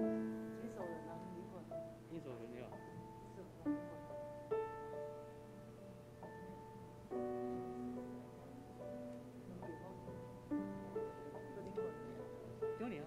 经手人啊，灵魂。经手人了。经手人灵魂。就你啊。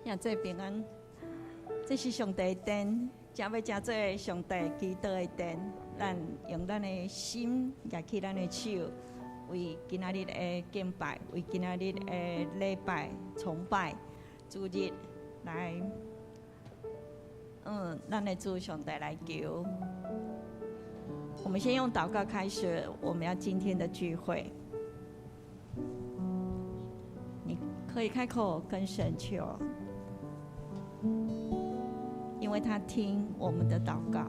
兄弟平安，這是上帝的殿，正欲成做上帝祈禱的殿。咱用咱的心，舉起咱的手，為今仔日的敬拜，為今仔日的禮拜崇拜主日來，咱的主上帝來求。我們先用禱告開始，我們要今天的聚會。你可以開口跟神求。因為他聽我們的禱告。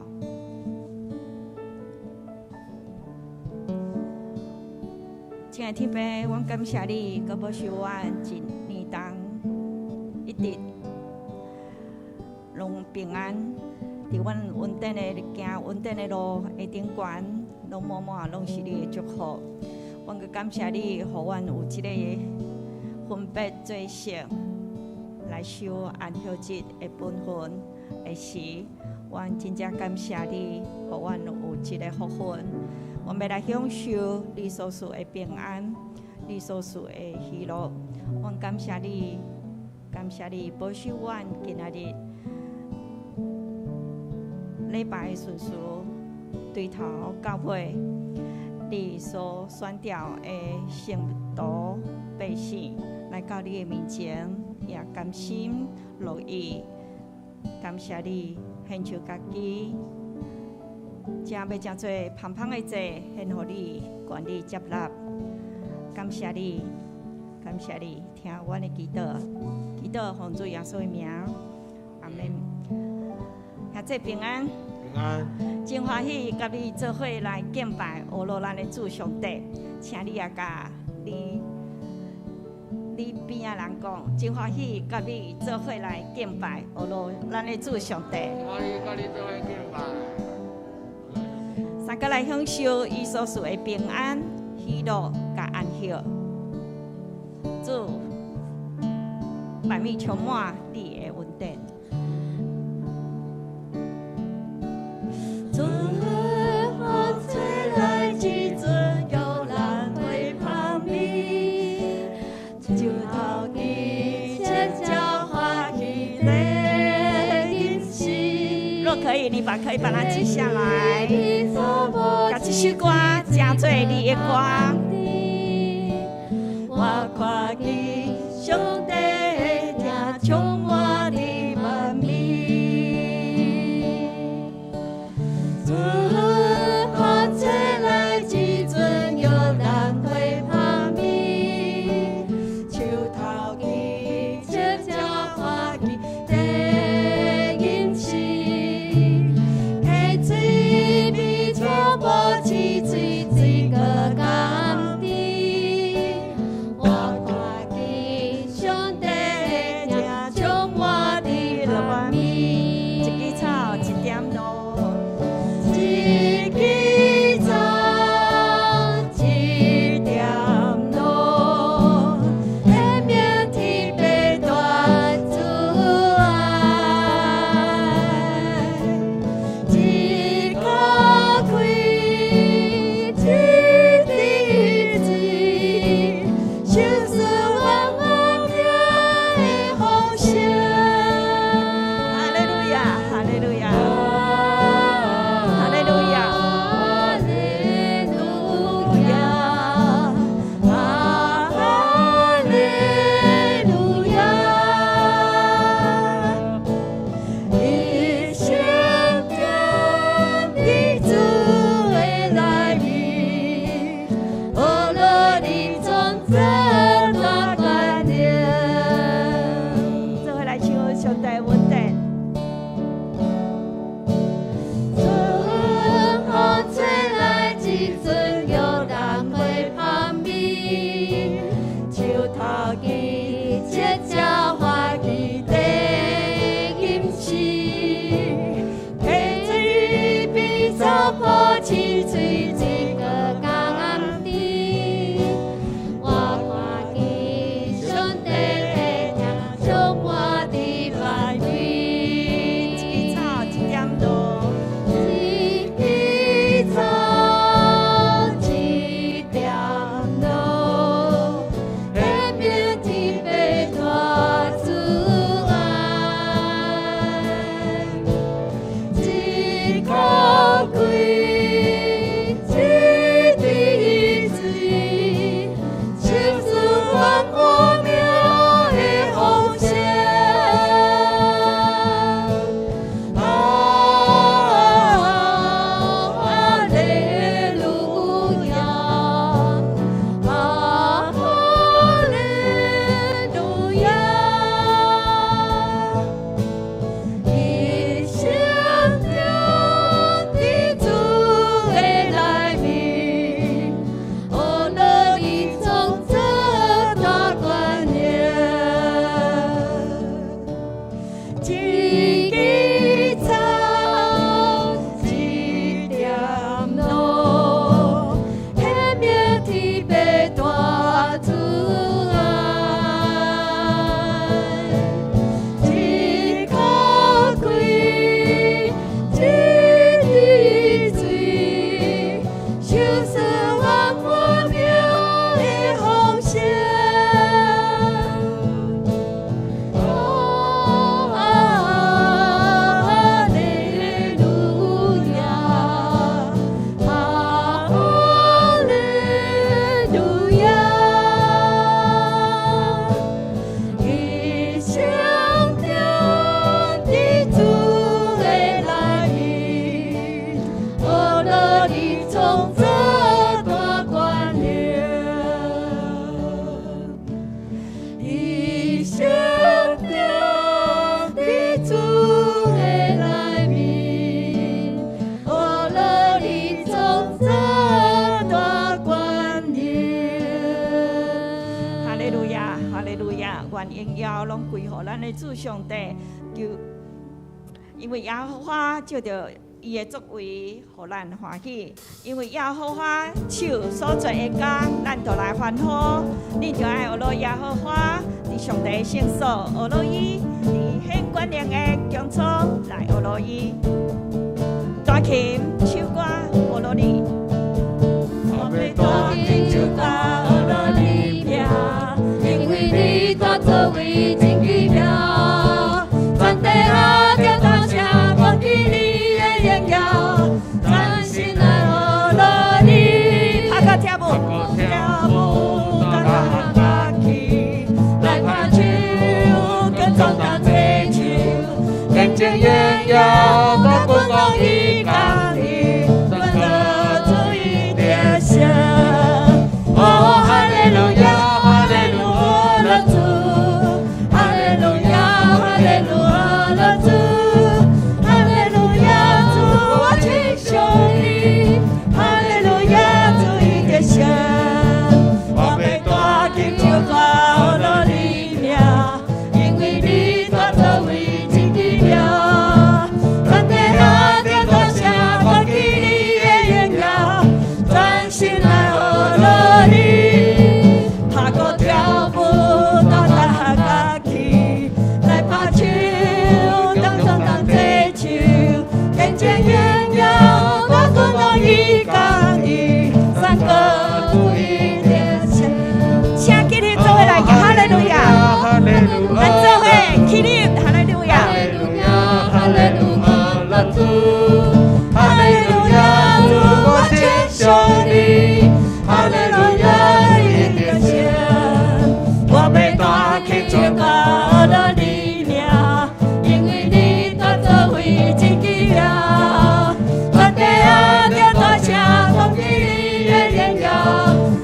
親愛的天父，阮感謝你，閣保守阮一年當一直攏平安。佇阮穩定的行穩定的路的頂懸，攏滿滿攏是你的祝福。阮閣感謝你，予阮有這個分別做聖來守安息日的本分的時，阮真正感謝你，予阮有這個福分。阮欲來享受你所賜的平安，你所賜的喜樂。阮感謝你，感謝你保守阮今仔日禮拜的順序，對頭到尾，你所選召的聖徒百姓來到你的面前，也甘心樂意，感謝你獻上家己，正欲成做芳芳的祭，獻予你，願你接納。感謝你，感謝你，聽阮的祈禱，祈禱奉主耶穌的名，阿們。兄弟平安，平安。真歡喜佮你做伙來敬拜，阿羅咱的主上帝，請你也共你邊仔人講，真歡喜佮你做伙來敬拜，阿羅咱的主上帝。歡喜佮你做伙敬拜。三個來享受伊所賜的平安、喜樂佮安息。主，萬物充滿你的恩典。主風吹來一陣玉蘭花香味，樹頭枝切才歡喜的緊是。若可以，你可以把它記下來。共這首歌成做你的歌。我看見上帝的疼充滿的萬物。主風吹來一陣玉蘭花香味，樹創造大權能，伊生命佇主的內面，呵樂你創造大權能。哈利路亞，哈利路亞，願榮耀攏歸予咱的主上帝。求，因為耶和華藉著伊的作為，予咱歡喜；因為耶和華手所做的工，咱就來歡呼。恁著愛學樂耶和華，佇上帝的聖所學樂伊，佇顯權能的宮倉來學樂伊。彈琴唱歌學樂你。我欲彈琴唱歌學樂你名，因為你大作為真奇妙。全地下著大聲講起你的榮耀，全心來學樂你。拍鼓跳舞，跳舞到大家去，來拍手，跟壯膽齊唱，見證榮耀，大君王伊降臨，宣告主伊得勝。哦，哈利路亞，哈利路亞主，哈利路亞，哈利路亞主，哈利路亞主，我稱頌你，哈利路亞主伊得勝。我欲彈琴唱歌學樂你名，因為你大作為真奇妙。全地下著大聲講起你的榮耀，全心來學樂你。拍鼓跳舞到大家去，來拍手，當當當齊唱，見證榮耀，大君王伊降臨，宣告主伊得勝。請起立做伙來，哈利路亞，咱做伙起立，哈利路亞。哈利路亞，哈利路亞主，哈利路亞主，我稱頌你，哈利路亞伊得勝。我欲彈琴唱歌學樂你名，因為你大作為真奇妙。全地下著大聲講起你的榮耀，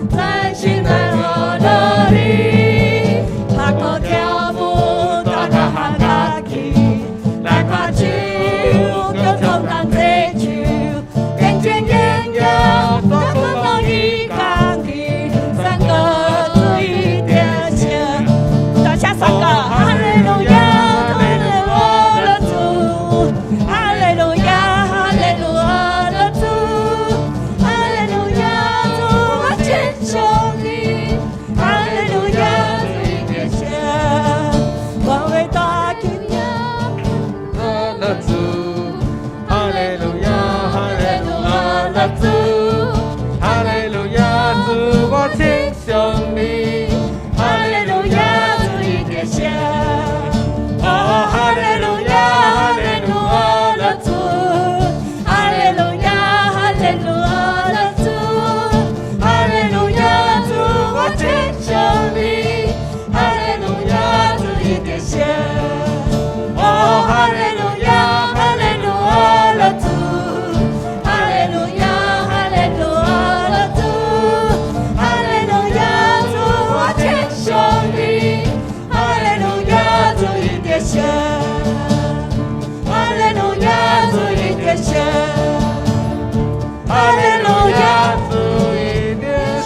全心來學樂你。拍鼓跳舞到大家去，來拍手，叫壯膽齊唱，見證榮耀，大君王伊降臨，宣告主伊得勝。大聲宣告，哈利路亞，哈利路亞主，哈利路亞，哈利路亞主，哈利路亞主，我稱頌你，哈利路亞主伊得勝。我欲彈琴主，哈利路亞，哈利路亞主，哈利路亞主，我稱頌你，哈利路亞主伊得勝。哦，哈利路亞，哈利路亞主，哈利路亞，哈利路亞主，哈利路亞主，我稱頌你，哈利路亞主伊得勝。哦，哈利路亞，哈利路亞主，哈利路亞，哈利路亞主，哈利路亞主，我稱頌你，哈利路亞主伊得勝。哈利路亞主伊得勝。哈利路亞主伊得勝。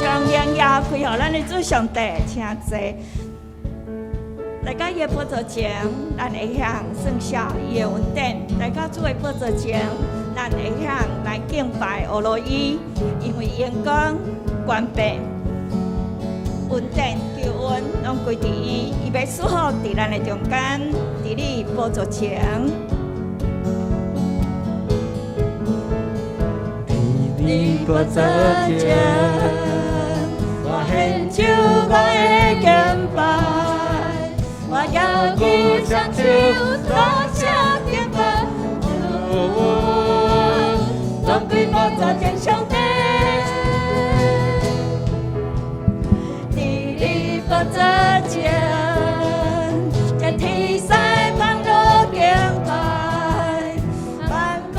將榮耀歸予咱的主上帝，請坐。來到伊的寶座前，咱會曉算數伊的恩典；來到主的寶座前，咱會曉來敬拜學樂伊，因為榮光、權柄、恩典、救恩，攏歸佇伊，伊欲賜福佇咱的中間，佇你寶座前。佇你寶座前，我獻上我的敬拜，我舉起雙手，大聲敬拜，主，攏歸寶座前上帝。佇你寶座前，這天使旁若敬拜，萬國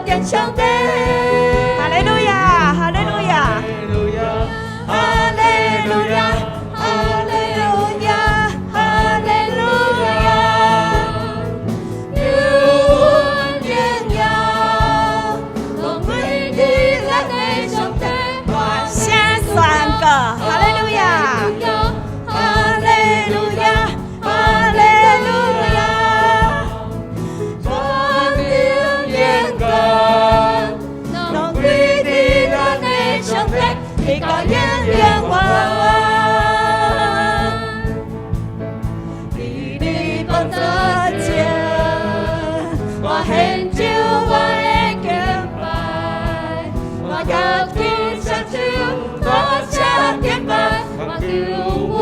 殿上帝。哈利路亞，哈利路亞，哈利路亞，哈利路亞，哈利路亞，求恩榮耀，攏歸予咱的上帝。大聲宣告，哈利路亞，哈利路亞，哈利路亞，權柄榮光，攏歸予咱的上帝，直到永永遠遠。佇你寶座前，我獻上我的敬拜，我舉起雙手，大聲敬拜，我求恩，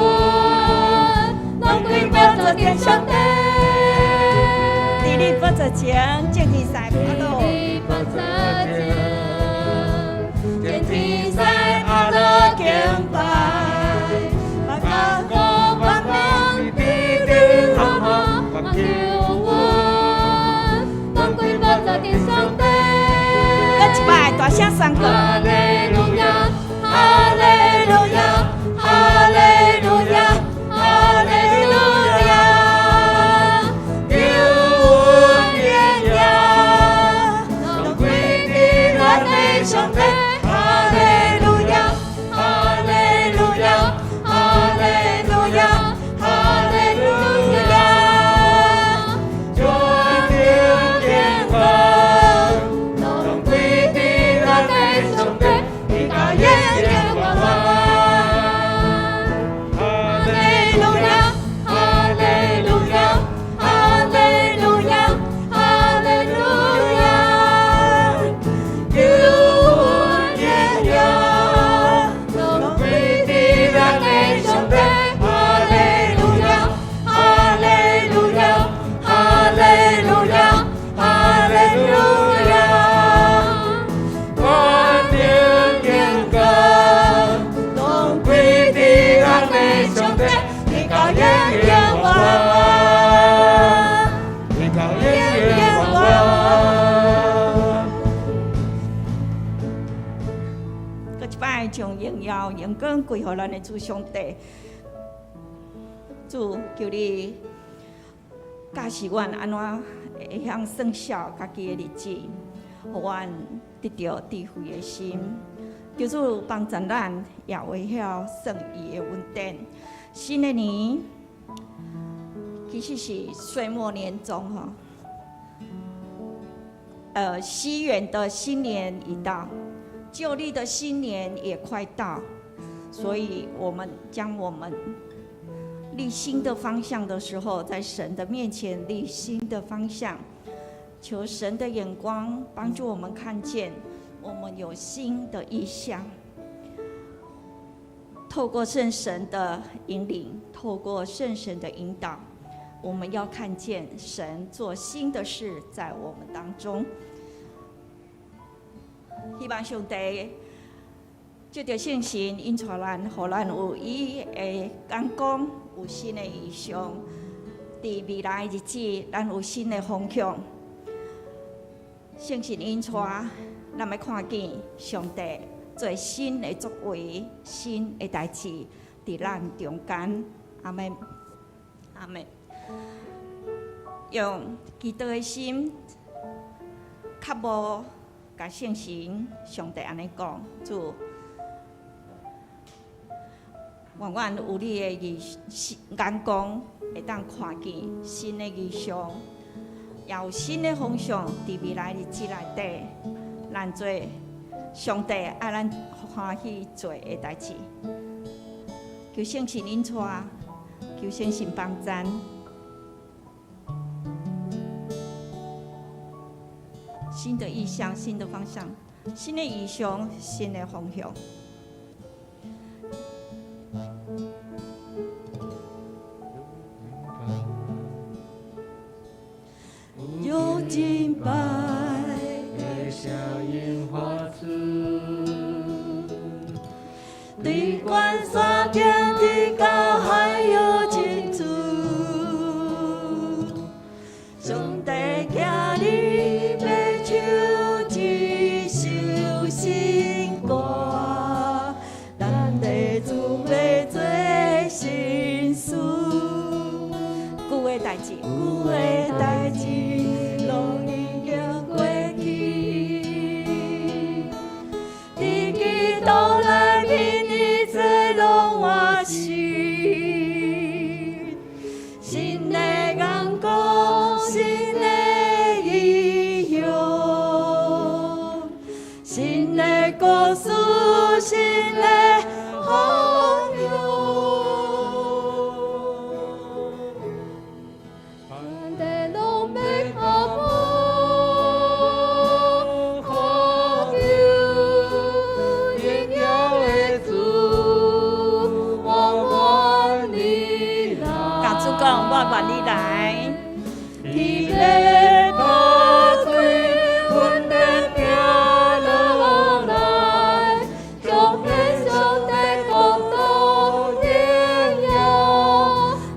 攏歸寶座前上帝。佇你寶座前，眾天使阿樂，你寶座前，眾天使阿樂敬拜，萬國萬民直直喊喊，我求恩，攏歸寶座前上帝。閣一擺大聲宣告，哈利路亞，哈利路亞，哈利路亞，哈利路亞，求恩榮耀，攏歸予咱的上帝。哈利路亞，哈利路亞，哈利路亞，哈利路亞，權柄榮光，攏歸予咱的上帝，直到永永遠遠。哈哈利路亞，哈利路亞，哈利路亞，哈利路亞，求恩榮耀，攏歸予咱的上帝。哈利路亞，哈利路亞，哈利路亞，哈利路亞，權柄榮光，攏歸予咱的上帝，直到永永遠遠。直到永永遠遠。閣一擺將榮耀榮光歸予咱的主上帝。主，求你教示阮按怎會曉算數家己的日子，予阮得著智慧的心。求主幫助咱，也會曉算伊的恩典。新的年其實是歲末年終吼，西元的新年已到，舊曆的新年也快到，所以我們將我們立新的方向的時候，在神的面前立新的方向，求神的眼光幫助我們看見，我們有新的異象。透過聖神的引領，透過聖神的引導，我們要看見神做新的事在我們當中。希望上帝藉著聖神引帶咱，予咱有伊的眼光，有新的異象。佇未來日子，咱有新的方向。聖神引帶，咱欲看見上帝做新的作為、新的代誌，佇咱中間。阿們，阿們。用祈禱的心，較無共聖神上帝按呢講，主，願阮有你的異眼光，會當看見新的異象，也有新的方向，佇未來日子內底，咱做上帝愛咱歡喜做的代誌。求聖神引帶，求聖神幫贊。新的異象，新的方向，新的異象，新的方向。有敬拜的聲音發出，對關山頂直到海洋盡處，上帝寄你白手指心，新的眼光，新的異象，新的故事，新的方向。全地攏欲跤步呼求榮耀的主，我願意來。共主講，我願意來。天欲破開，阮欲行落來，彰顯上帝國度榮耀，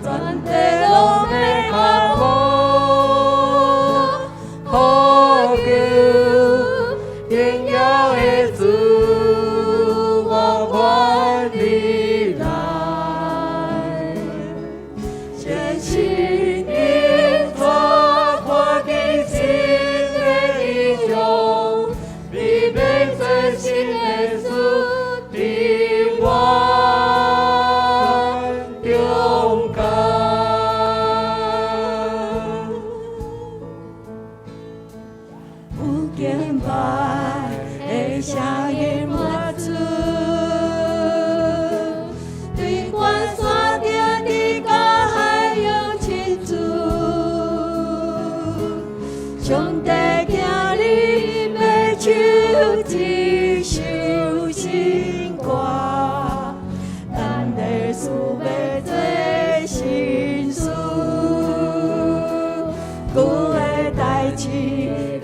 全地攏欲跤步呼求榮耀的主，我願意來。全心引帶看見新的異象，你欲做新的事佇阮中間。有敬拜的聲音發出，對關山頂直到海洋深處，上帝今日欲唱一首新歌，咱的事欲做新事，舊的代誌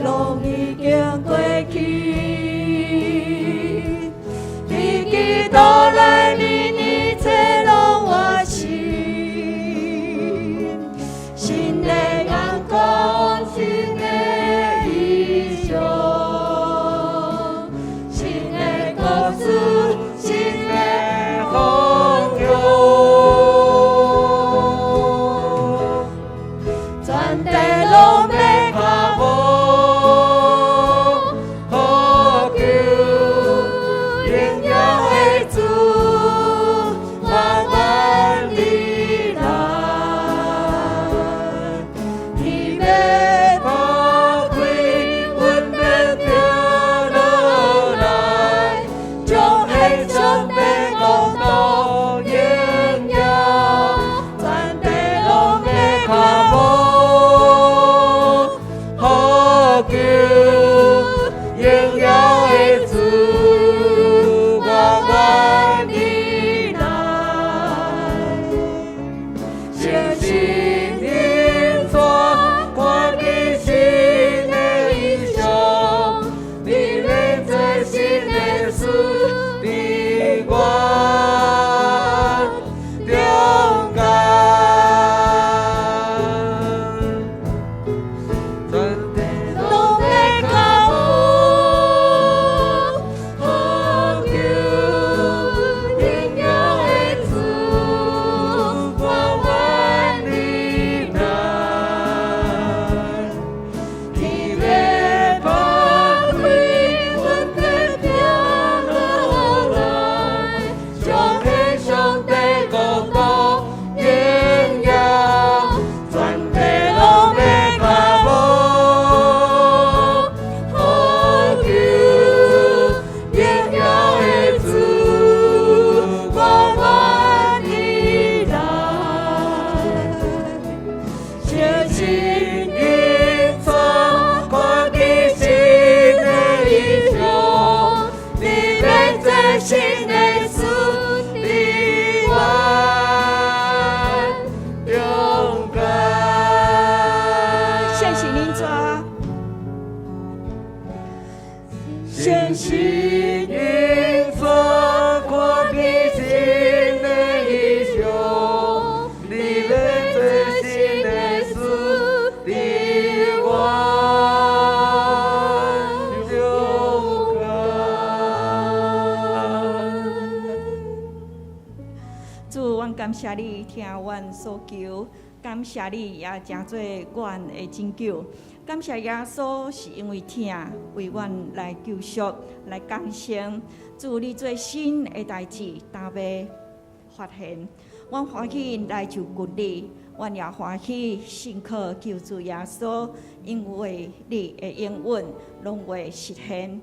攏已經過去，佇基督內面一切攏換新，新的眼光，新的異象，新的故事，新的方向。全地攏欲跤步呼求榮耀的主，我願意來。天欲破開，阮欲行落來，彰顯上帝國度榮耀，全地攏欲跤步呼求榮耀的主，我願意來。誠心引帶看見新的異象，你欲做新的事佇阮中間。全地攏欲跤步呼求榮耀的主，我願意來。天欲破開，阮欲行落來，彰顯上帝國度榮耀，全地攏欲跤步呼求榮耀的主，我願意來。誠心引帶看見新的異象，你欲做新的事佇阮中間。聖神臨在，誠心引帶看見新的異象，你欲做新的事佇阮中間。主，阮感謝你聽阮所求，感謝你也成做阮的拯救。感謝耶穌是因為疼為阮來救贖、來降生。主，你做新的代誌，擔袂予發現。阮歡喜來就近你，阮也歡喜信靠救主耶穌，因為你的應允攏會實現。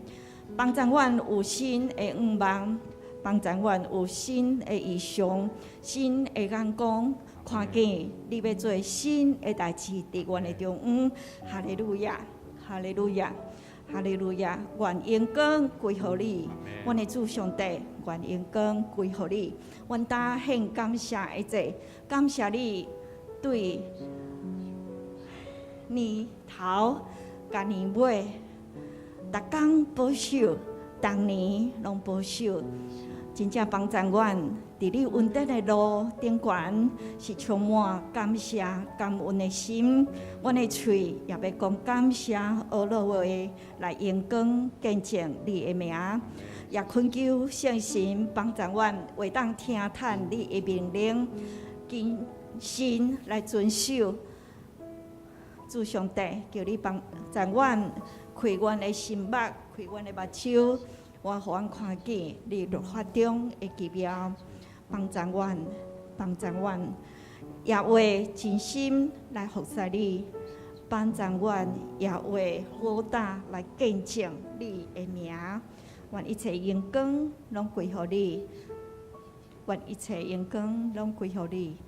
幫助阮有新的願望，幫助阮有新的異象、新的眼光，看見你欲做新的代誌佇阮的中央。哈利路亞，哈利路亞，哈利路亞！願榮光歸予你，阮的主上帝，願榮光歸予你。阮今獻感謝的祭，感謝你對年頭佮年尾，逐工保守，逐年攏保守，真正幫助阮佇你恩典的路頂懸，是充滿感謝感恩的心。阮的喙也欲講感謝，呵咾話來榮光見證你的名。也懇求聖神幫助阮，會當聽趁你的命令，謹慎來遵守。主上帝，求你幫助阮開阮的心目，開阮的目睭，我予阮看見你律法中的奇妙，幫助阮，幫助阮，也會盡心來服侍你，幫助阮，也會好膽來見證你的名。願一切榮光攏歸予你，願一切榮光攏歸予你。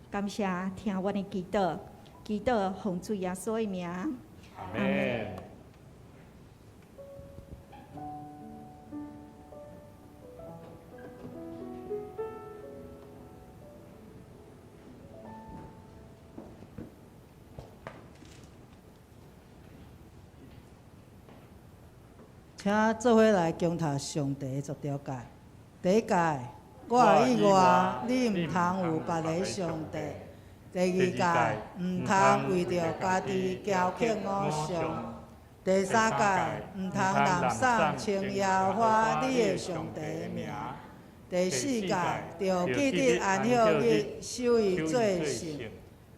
感謝聽阮的祈禱，祈禱奉主耶穌的名。阿們。請做伙來恭讀上帝的十條誡。第一誡，我以外，你毋通有別个上帝。第二誡，毋通為著家己雕刻偶像。第三誡，毋通濫賞稱耶和華你的上帝的名。第四誡，著記得安息日，守伊做聖。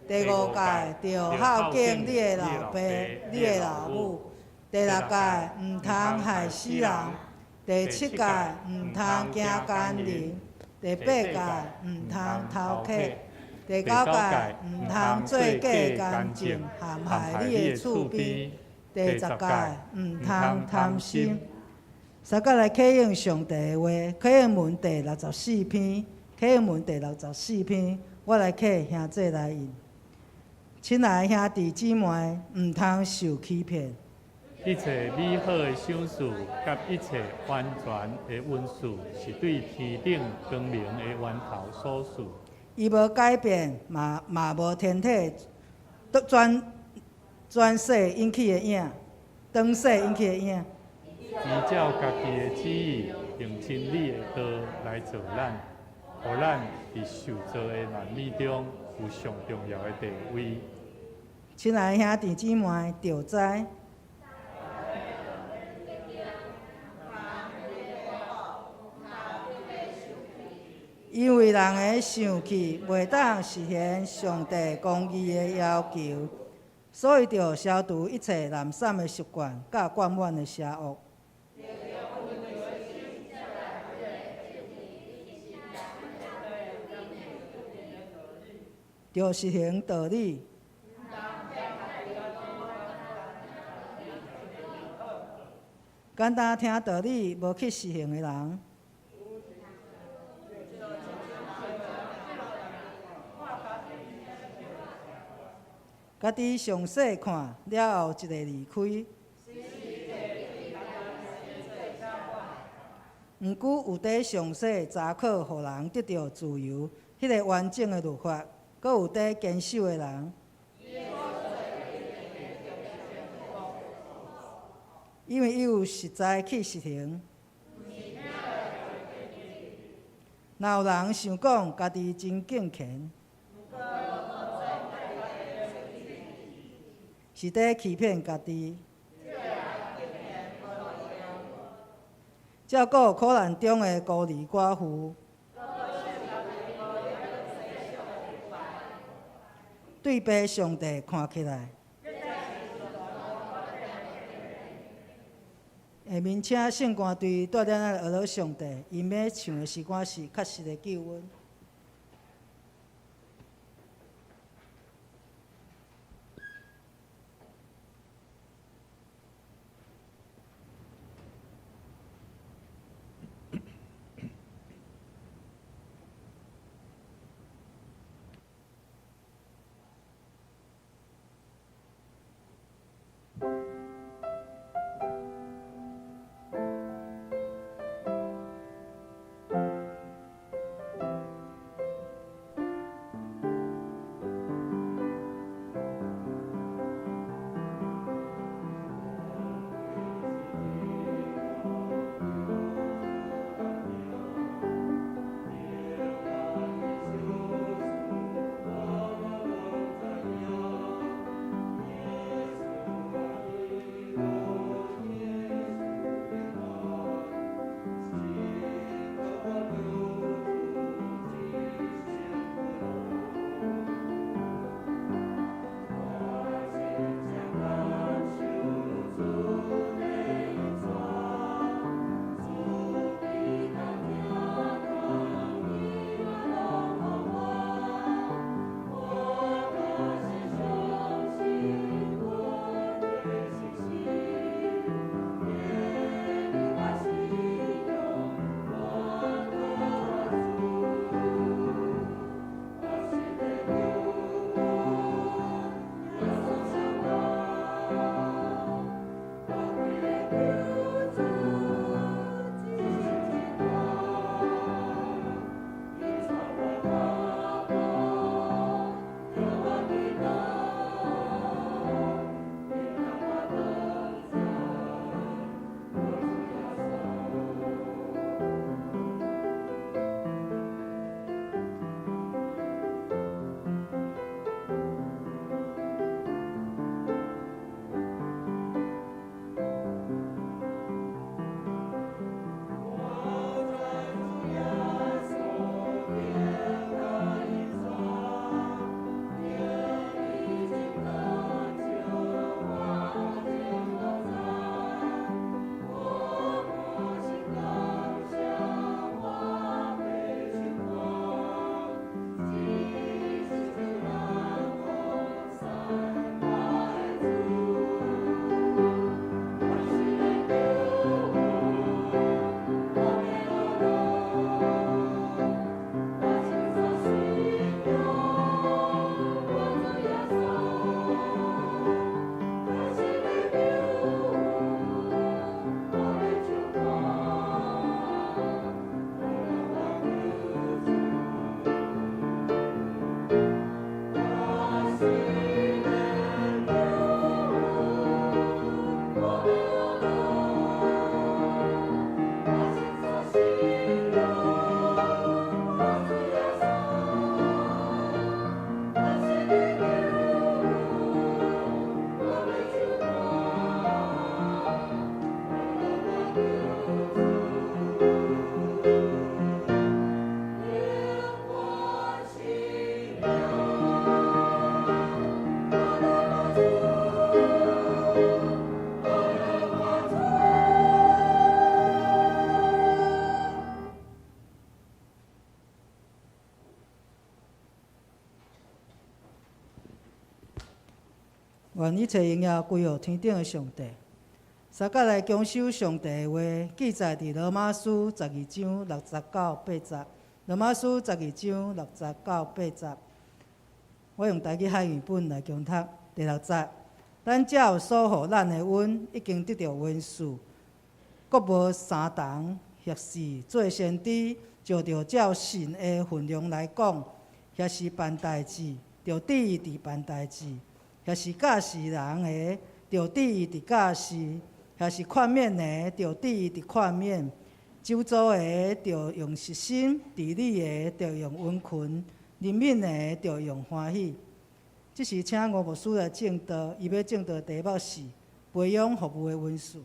第五誡，著孝敬你的老爸、你的老母。第六誡，毋通害死人；第七誡，毋通行姦淫；第八誡，毋通偷竊；第九誡，毋通做假見證陷害你的厝邊；第十誡，毋通貪心。三個來啟應上帝的話，啟應文第六十四篇，啟應文第六十四篇，我來啟兄姊來印。親愛的兄弟姊妹，毋通受欺騙。一切美好的賞賜佮一切完全的恩賜，是對天頂光明的源頭所賜。伊無改變，嘛嘛無天體轉轉世引起的影，轉世引起的影。伊照家己的旨意，用真理的道來造咱，予咱佇受造的萬物中有上重要的地位。親愛的兄弟姊妹，著知。因為人的想氣袂當實現上帝公義的要求，所以著消除一切濫衊的習慣，佮慣滿的邪惡。著實行道理。簡單聽道理，無去實行的人。家己詳細看了後，一个離開。毋過有佇詳細查考，予人得著自由，彼个完整的律法，閣有佇堅守的人。因為伊有實在去實行。若有人想講家己真敬虔，是佇欺騙家己。照顧苦難中的孤兒寡婦，對父上帝看起來，下面請聖歌隊帶領咱來學上帝，𪜶欲唱的詩歌是確實的救恩。願一切榮耀歸予天頂的上帝。三甲來恭守上帝的話，記載佇羅馬書十二章六節到八節。羅馬書十二章六節到八節，我用台語漢語本來恭讀。第六節，咱照所予咱的恩，已經得著恩賜，閣無相同，或是做先知，就著照神的分量來講；或是辦代誌，就致意佇辦代誌；或是教示人的，就致意佇教示；或是勸勉的，就致意佇勸勉；咒詛的，就用實心；治理的，就用殷勤；憐憫的，就用歡喜。這時請吳牧師來證道，伊欲證道的題目是培養服務的恩賜。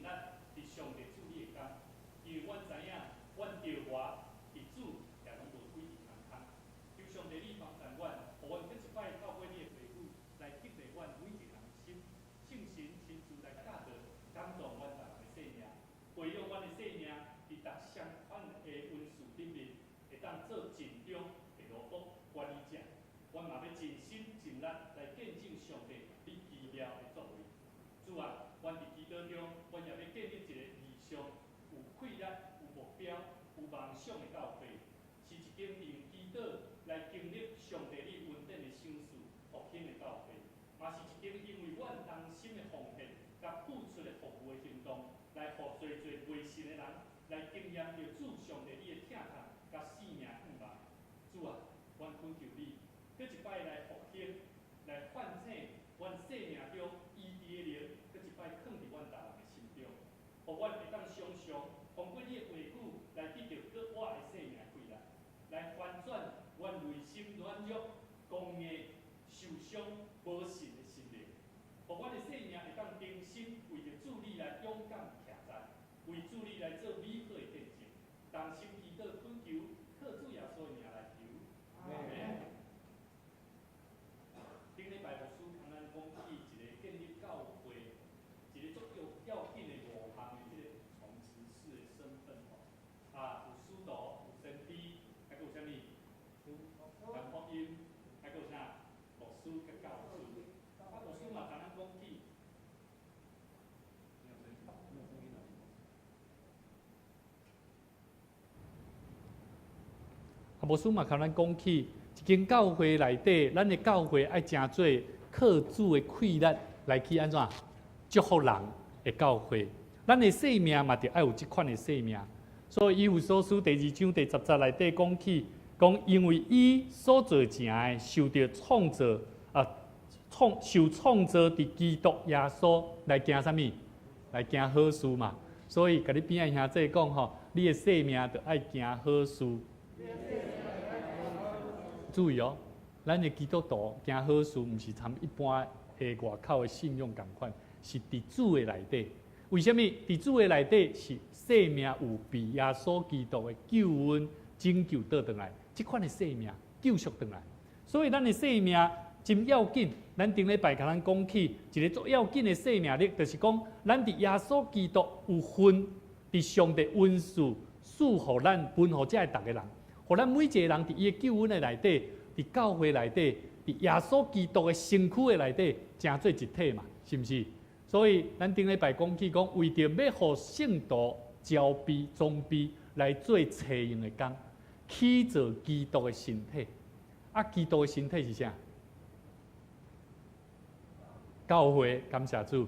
盡力佇上帝主你的工，因為阮知影，阮著活佇主也攏無幾日空空。求上帝你幫助阮，予阮閣一擺透過你的話語來激勵阮每一個人的心，聖神親自來教導、感動阮逐人的生命，培養阮的生命佇逐相款的恩賜頂面，會當做盡忠的奴僕管理者。阮嘛欲盡心盡力來見證上帝你奇妙的作為。主啊，阮佇祈禱中，阮也欲建立一個異象、有氣力、有目標、有夢想的教會，是一間用祈禱來經歷上帝你恩典的賞賜復興的教會，嘛是一間因為阮同心的奉獻佮付出的服務的行動，來予濟濟未信的人來經驗著主上帝你的疼痛佮生命盼望。主啊，阮懇求你，閣一擺來復興，來喚醒阮生命中醫治的靈，閣一擺囥佇阮逐人的心中，予阮會當常常通過你的話語來得著閣活的生命氣力，來翻轉阮內心軟弱、剛硬、受傷、無信的心靈，予阮的生命會當重新為著主你來勇敢徛站，為主你來做美好的見證。同心祈禱懇求，靠主耶穌的名來求。阿們。頂禮拜牧師共咱講起一個建立教會，一個足要要緊的五項的這個五重執事的身份吼。啊，有使徒，有先知，還閣有啥物？傳福音，還閣有啥？牧師佮教師。啊，牧師嘛共咱講起。啊，牧師嘛共咱講起，一間教會內底，咱的教會愛成做靠主的氣力來去按怎祝福人的教會。咱的生命嘛，著愛有這款的生命。所以以弗所書第二章第十節內底講起，講因為伊所造成的，受著創造啊，創受創造佇基督耶穌來行啥物？來行好事嘛。所以，共你邊仔兄弟講吼，你的生命著愛行好事。注意哦，咱的基督徒行好事，毋是參一般的外口的信仰仝款，是佇主的內底。為啥物？佇主的內底是生命有被耶穌基督的救恩拯救倒轉來，這款的生命救贖轉來。所以咱的生命真要緊。咱頂禮拜共咱講起一個足要緊的生命力，就是講咱佇耶穌基督有份，佇上帝恩賜賜予咱分予遮的逐个人，予咱每一個人佇伊的救恩的內底，佇教會內底，佇耶穌基督的身軀的內底，成做一體嘛，是毋是？所以咱頂禮拜講起講，為著欲予聖徒招備裝備來做齊用的工，起造基督的身體。啊，基督的身體是啥？教會，感謝主。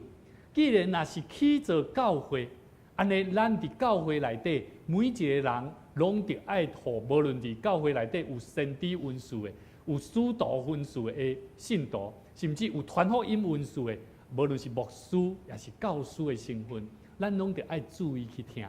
既然若是起造教會，按呢，咱佇教會內底每一個人攏著愛予，無論佇教會內底有先知恩賜的，有使徒恩賜的信徒，甚至有傳福音恩賜的，無論是牧師抑是教師的身份，咱攏著愛注意去聽，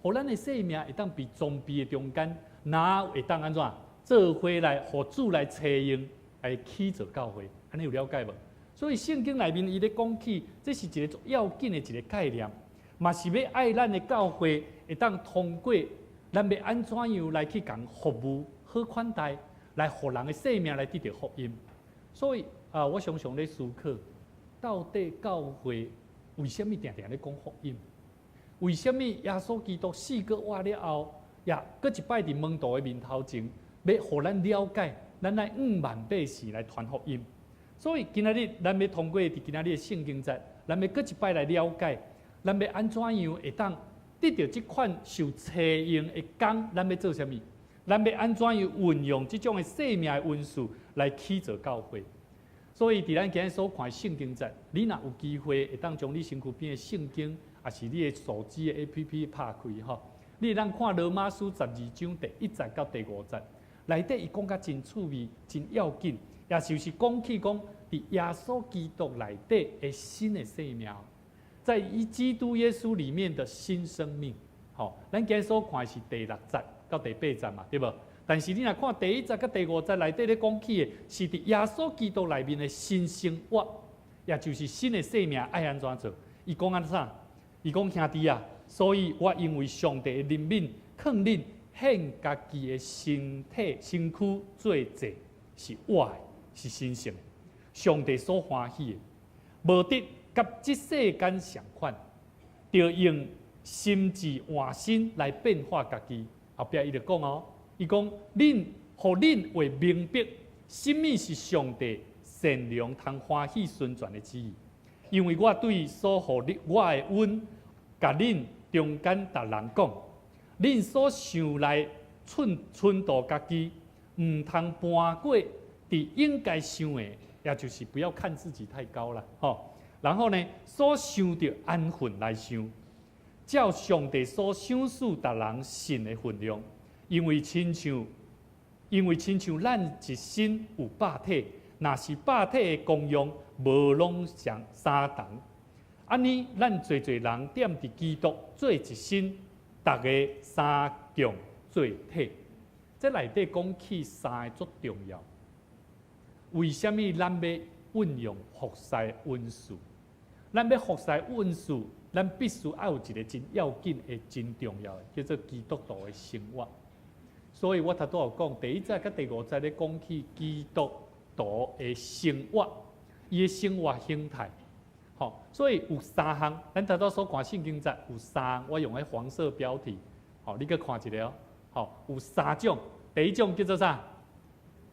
予咱的生命會當被裝備的中間，若會當按怎做伙來，予主來採用來起造教會，按呢有了解無？所以聖經內面伊咧講起，這是一個足要緊的一個概念，嘛是欲愛咱的教會會當通過咱欲按怎樣來去共服務、好款待，來予人的生命來得著福音。所以啊，我常常咧思考，到底教會為啥物定定咧講福音？為啥物耶穌基督死閣活了後，也閣一擺佇門徒的面頭前，欲予咱了解，咱愛向萬百姓來傳福音？所以今仔日咱欲通過佇今仔日的聖經節，咱欲閣一擺來了解，咱欲按怎樣會當得著這款受差用的工，咱欲做啥物？咱欲按怎樣運用這種的生命的恩賜來起造教會？所以佇咱今日所看的聖經節，你若有機會會當將你身軀邊的聖經，抑是你的手機的 APP 拍開吼，你會當看羅馬書十二章第一節到第五節，內底伊講甲真趣味、真要緊。也就是講起講，佇耶穌基督內底的新的生命，在伊基督耶穌裡面的新生命。吼，咱今日所看的是第六節到第八節嘛，對無？但是你若看第一節佮第五節內底咧講起的，是佇耶穌基督內面的新生活，也就是新的生命愛按怎做？伊講按怎？伊講兄弟啊，所以我因為上帝的憐憫，勸恁獻家己的身體身軀做祭，是活的，是神聖的，上帝所歡喜的。無得佮這世間相款，著用心智換新來變化家己。後壁伊就講哦，伊講恁，予恁會明白，啥物是上帝善良通歡喜順全的旨意。因為我對所予我的恩，共恁中間逐人講，恁所想來凊忖度家己，毋通攀過佇應該想的，也就是不要看自己太高啦，吼。然後呢，所想著安分來想，照上帝所賞賜逐人信的分量，因為親像咱一身有百體，若是百體的功用無攏相同。按呢，咱濟濟人踮佇基督做一身，逐个相共做體。這內底講起三个足重要。為啥物咱欲運用服侍恩賜？咱欲服侍恩賜，咱必須愛有一个真要緊的、真重要的，叫做基督徒的生活。所以我頭拄有講，第一節佮第五節咧講起基督徒的生活，伊的生活形態。吼，所以有三項，咱頭拄所看聖經節有三項，我用彼黃色標題，吼，你閣看一下哦。吼，有三種，第一種叫做啥？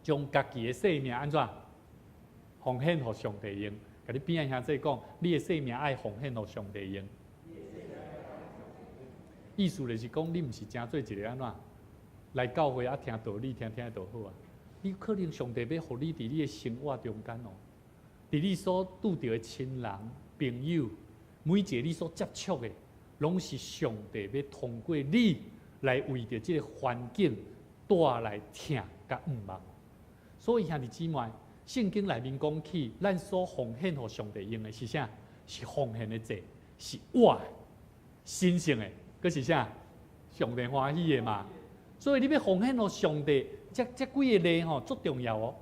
將家己的性命按怎奉獻予上帝用？共你邊仔兄弟講，你的性命愛奉獻予上帝用。意思就是講，你毋是成做一个按怎來教會啊，聽道理聽聽就好啊。你可能上帝欲予你佇你的生活中間哦，佇你所拄著的親人、朋友，每一个你所接觸的，攏是上帝欲通過你來為著這个環境帶來疼佮向望。所以兄弟姊妹，聖經內面講起，咱所奉獻予上帝用的是啥？是奉獻的祭，是活的、神聖的，閣是啥？上帝歡喜的嘛。所以你欲奉獻予上帝，這這幾个例吼足重要哦。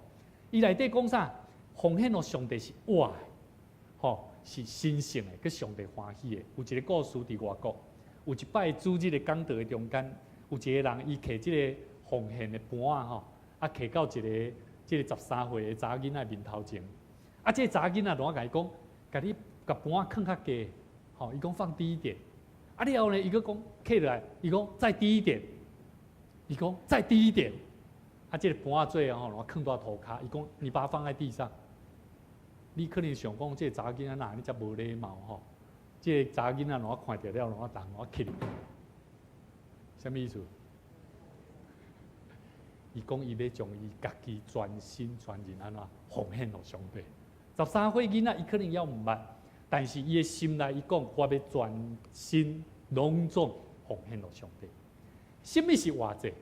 伊內底講啥？奉獻予上帝是活的，吼是神聖的，閣上帝歡喜的。有一个故事佇外國，有一擺主日的講道的中間，有一个人伊提這个奉獻的盤仔吼，啊提到一个這个13歲的查某囡仔面頭前，啊這个查某囡仔就共伊講，共你共盤仔囥較低，吼，伊講放低一點。啊了後呢，伊閣講囥落來，伊講再低一點，伊講再低一點。啊，這个盤仔最後吼，囥佇塗跤，伊講你把它放在地上。你可能想講，這个查某囡仔哪按呢遮無禮貌吼？這个查某囡仔若看著了，攏人我起來，啥物意思？伊講伊欲將伊家己全心全人按怎奉獻予上帝。13歲囡仔伊可能猶毋捌，但是伊的心內伊講，我欲全身攏總奉獻予上帝。啥物是活祭？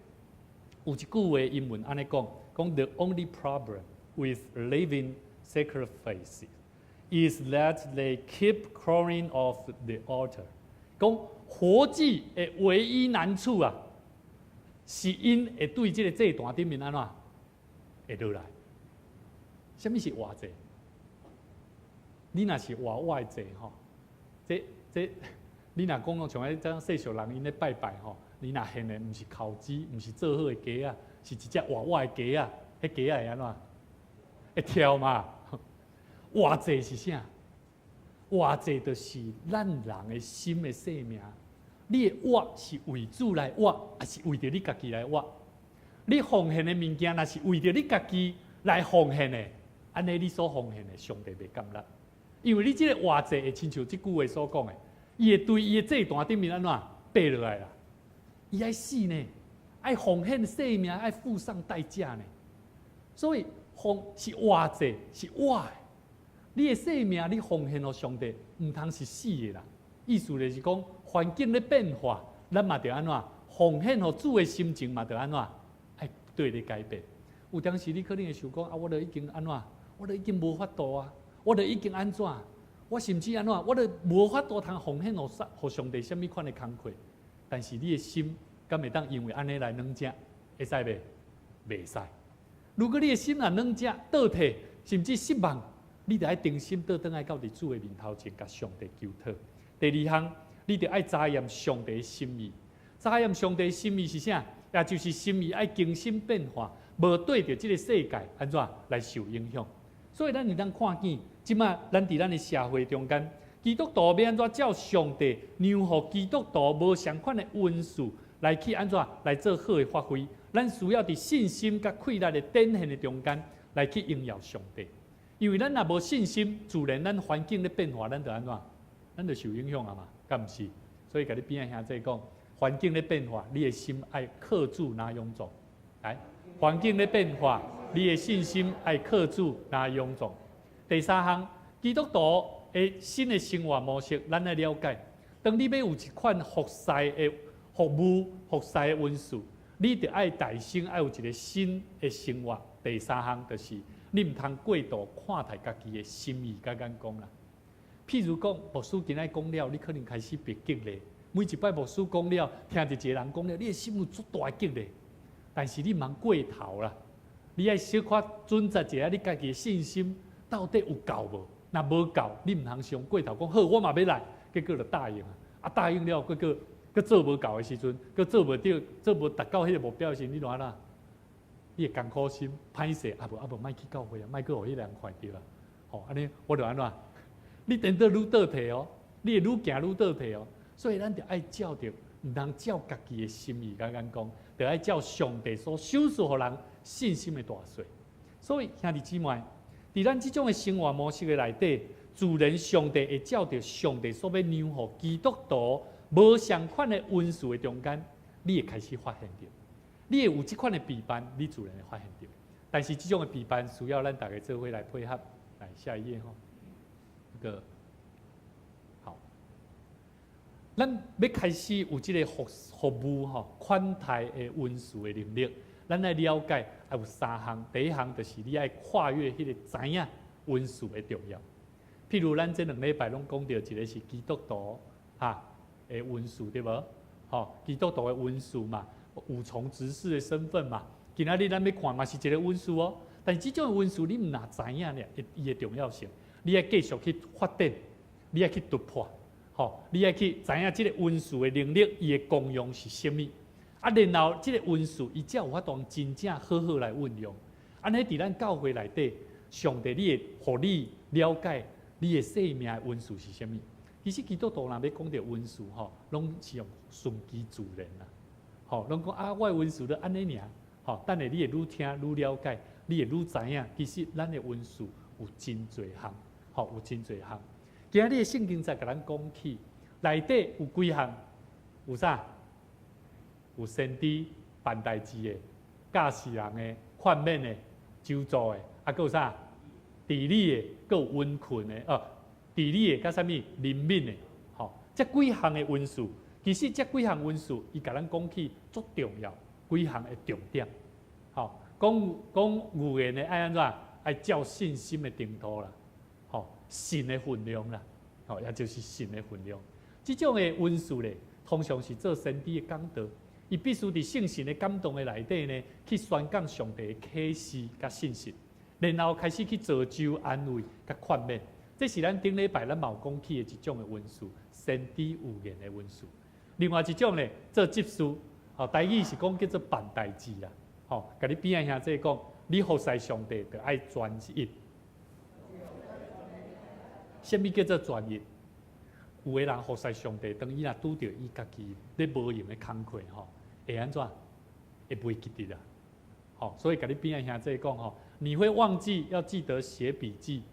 有一句話英文按呢講，講 The only problem with living sacrifices is that they keep crawling off the altar。講活祭的唯一難處啊，是𪜶會對這个祭壇頂面按怎會落來？啥物是活祭？你若是活活的祭吼，這這你若講像彼種世俗人𪜶咧拜拜吼，你若獻的毋是烤雞，毋是做好的雞仔，是一隻活活的雞仔，彼雞仔會按怎？會跳嘛？活祭是啥？活祭就是咱人的心的生命。你的活是為主來活，抑是為著你家己來活？你奉獻的物件，若是為著你家己來奉獻的，按呢你所奉獻的，上帝袂感恩。因為你這个活祭會親像這句話所講的，伊會對伊的祭壇頂面按怎爬落來啦？伊愛死呢，愛奉獻生命，愛付上代價呢。所以奉是活祭，是活的。你的生命，你奉獻予上帝，毋通是死的啦。意思就是講，環境咧變化，咱嘛著按怎奉獻予主的心情嘛著按怎愛對咧改變。有當時你可能會想講啊，我都已經按怎，我都已經無法度啊，我都已經按怎，我甚至按怎，我都無法度通奉獻予上帝啥物款的工課。但是你的心敢會當因為按呢來軟正，會使袂？袂使。如果你的心若軟正倒退，甚至失望，你著愛重新倒轉來到佇主的面頭前，共上帝求討。第二項，你著愛查驗上帝心意。查驗上帝心意是啥？也就是心意愛更新變化，無對著這个世界按怎來受影響。所以咱會當看見，這馬咱佇咱的社會中間，基督徒欲按怎照上帝讓予基督徒無相款的恩賜來去按怎來做好的發揮。咱需要佇信心佮氣力的展現的中間來去榮耀上帝。因為咱若無信心，自然咱環境咧變化，咱就按怎，咱就受影響啊嘛，敢毋是？所以共你邊仔兄弟講，環境咧變化，你的心愛靠主若勇壯。來，環境咧變化，你的信心愛靠主若勇壯。第三項，基督徒的新的生活模式，咱愛了解。當你欲有一款服侍的服務、服侍的恩賜，你著愛大先愛有一个新的生活。第三項就是，你毋通過度看待家己的心意佮眼光啦。譬如講，牧師今仔講了，你可能開始被激勵。每一擺牧師講了，聽著一個人講了，你的心有足大的激勵。但是你毋通過頭啦，你愛小可準則一下，你家己的信心到底有夠無？若無夠，你毋通傷過頭講好，我嘛欲來，結果就答應啊。啊，答應了，結果閣做無夠的時陣，閣做無著，做無達到彼个目標的時陣，你就按怎？你會艱苦心，歹勢，啊無啊無，莫去教會啊，莫閣予彼个人看著啊。吼，按呢我就按怎？你顛倒愈倒退哦，你會愈行愈倒退哦。所以咱著愛照著，毋通照家己的心意佮眼光，著愛照上帝所賞賜予人信心的大細。所以兄弟姊妹，佇咱這種的生活模式的內底，自然上帝會照著上帝所欲讓予基督徒無相款的恩賜的中間，你會開始發現著，你會有這款的陪伴，你自然會發現著。但是這種的陪伴需要咱大家做伙來配合。來下一頁吼，這個好，咱欲開始有這个服務吼，款待的恩賜的能力，咱愛了解愛有三項。第一項就是你愛跨越彼个知影恩賜的重要。譬如咱這兩禮拜攏講著一个是基督徒哈的恩賜對無？吼，基督徒的恩賜嘛，五重執事的身份嘛。今仔日咱欲看嘛是一个恩賜哦。但是這種恩賜你毋若知影咧，伊的重要性，你愛繼續去發展，你愛去突破，吼，你愛去知影這个恩賜的能力，伊的功用是啥物？啊，然後這个恩賜伊才有法度真正好好來運用。按呢佇咱教會內底，上帝你會予你了解你的生命的恩賜是啥物？其實基督徒若欲講著恩賜吼，攏是用順其自然啦。吼，攏講啊，我的恩賜就按呢爾，吼，等下你會愈聽愈了解，你會愈知影，其實咱的恩賜有真濟項，吼，有真濟項。今仔日的聖經再共咱講起，內底有幾項？有啥？有先知辦代誌的、教示人的、勸勉的、咒詛的，啊，閣有啥？治理的，閣有恩訓的，哦，治理的，佮啥物？憐憫的，吼，這幾項的恩賜，其實這幾項恩賜，伊共咱講起足重要，幾項的重點，吼，講講預言的愛按怎？愛照信心的程度啦，吼，信的分量啦，吼，也就是信的分量。這種的恩賜咧，通常是做先知的講道，伊必須佇聖神的感動的內底呢，去宣講上帝的啟示佮信息，然後開始去造就、安慰佮勸勉。這是咱頂禮拜咱嘛有講起的一種的恩賜，先知預言的恩賜。另外一種咧，做執事，吼，台語是講叫做辦代誌啦，吼，共你邊仔兄弟講，你服侍上帝著愛專一。啥物叫做專一？有的人服侍上帝，當伊若拄著伊家己咧無閒的工課吼，會按怎？會袂記得啦。吼，所以共你邊仔兄弟講吼，你會忘記要記得寫筆記，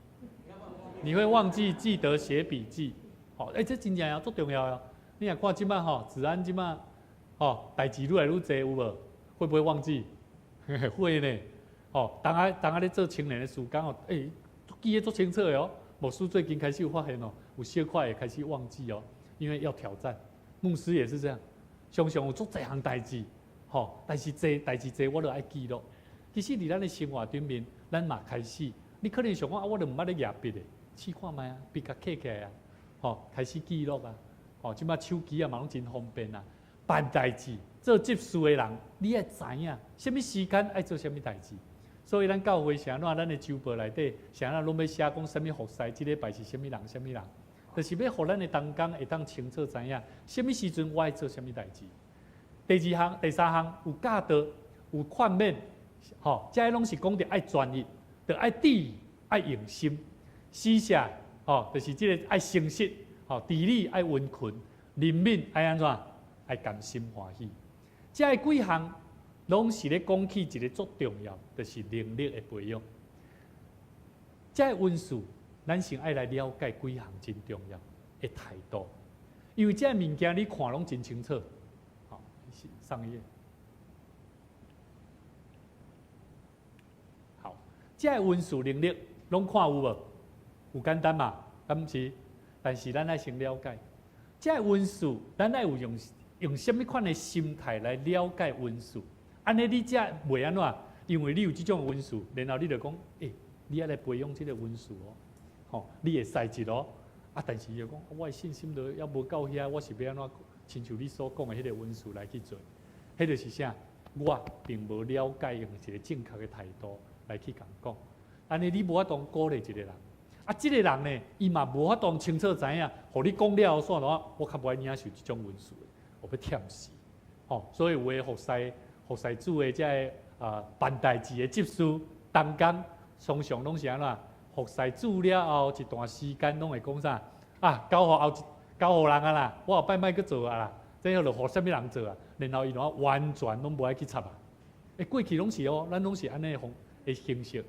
你會忘記記得寫筆記。吼，欸，這真正也足重要哦。你若看這馬吼，治安這馬吼，代誌愈來愈濟，有無？會不會忘記？會呢。吼，當下當下咧做青年的事工哦，欸，記得足清楚的哦。牧師最近開始有發現哦，有小可會開始忘記哦，因為要挑戰。牧師也是這樣，常常有足濟項代誌，吼，但是濟代誌濟，我都愛記錄。其實佇咱的生活頂面，咱嘛開始，你可能想講啊，我都毋捌咧舉筆的，試看覓啊，筆共揢起來啊，吼，開始記錄啊，吼，這馬手機啊嘛攏真方便啊。辦代誌做執事的人，你愛知影，啥物時間愛做啥物代誌。所以咱教會是按怎，咱的週報內底是按怎攏欲寫講啥物服侍，這禮拜是啥物人，啥物人，就是欲予咱的同工會當清楚知影，啥物時陣我愛做啥物代誌。第二項、第三項有教導、有勸勉，吼，這攏是講著愛專一，著愛注意、愛用心。施捨，吼，就是這个愛誠實，吼，治理愛殷勤，憐憫愛按怎？愛甘心歡喜。這幾項攏是咧講起一个足重要，就是能力的培養。這個恩賜，咱先愛來了解幾項真重要的態度，因為這个物件你看攏真清楚。好，上一頁。好，這個恩賜能力攏看有無？有簡單嘛？敢毋是？但是咱愛先了解，這個恩賜，咱愛有用用啥物款的心態來了解恩賜？按呢你才袂按怎？因為你有這種恩賜，然後你就講，欸，你愛來培養這個恩賜哦，吼，你會使一咯。啊，但是伊就講，我的信心都猶無到遐，我是欲按怎？親像你所講的彼個恩賜來去做，彼就是啥？我並無了解用一個正確的態度來去共講。按呢你無法度鼓勵一個人。啊，這個人呢，伊嘛無法度清楚知影，予你講了後，煞怎？我較無愛領受這種恩賜，我欲忝死。吼，所以有的服侍服侍主的這个啊辦代誌的執事同工，常常攏是按怎？服侍主了後一段時間，攏會講啥？啊，交予後交予人啊啦，我後擺莫閣做啊啦，這予就予啥物人做啊？然後伊就完全攏無愛去插啊。欸，過去攏是哦，咱攏是按呢方的形式，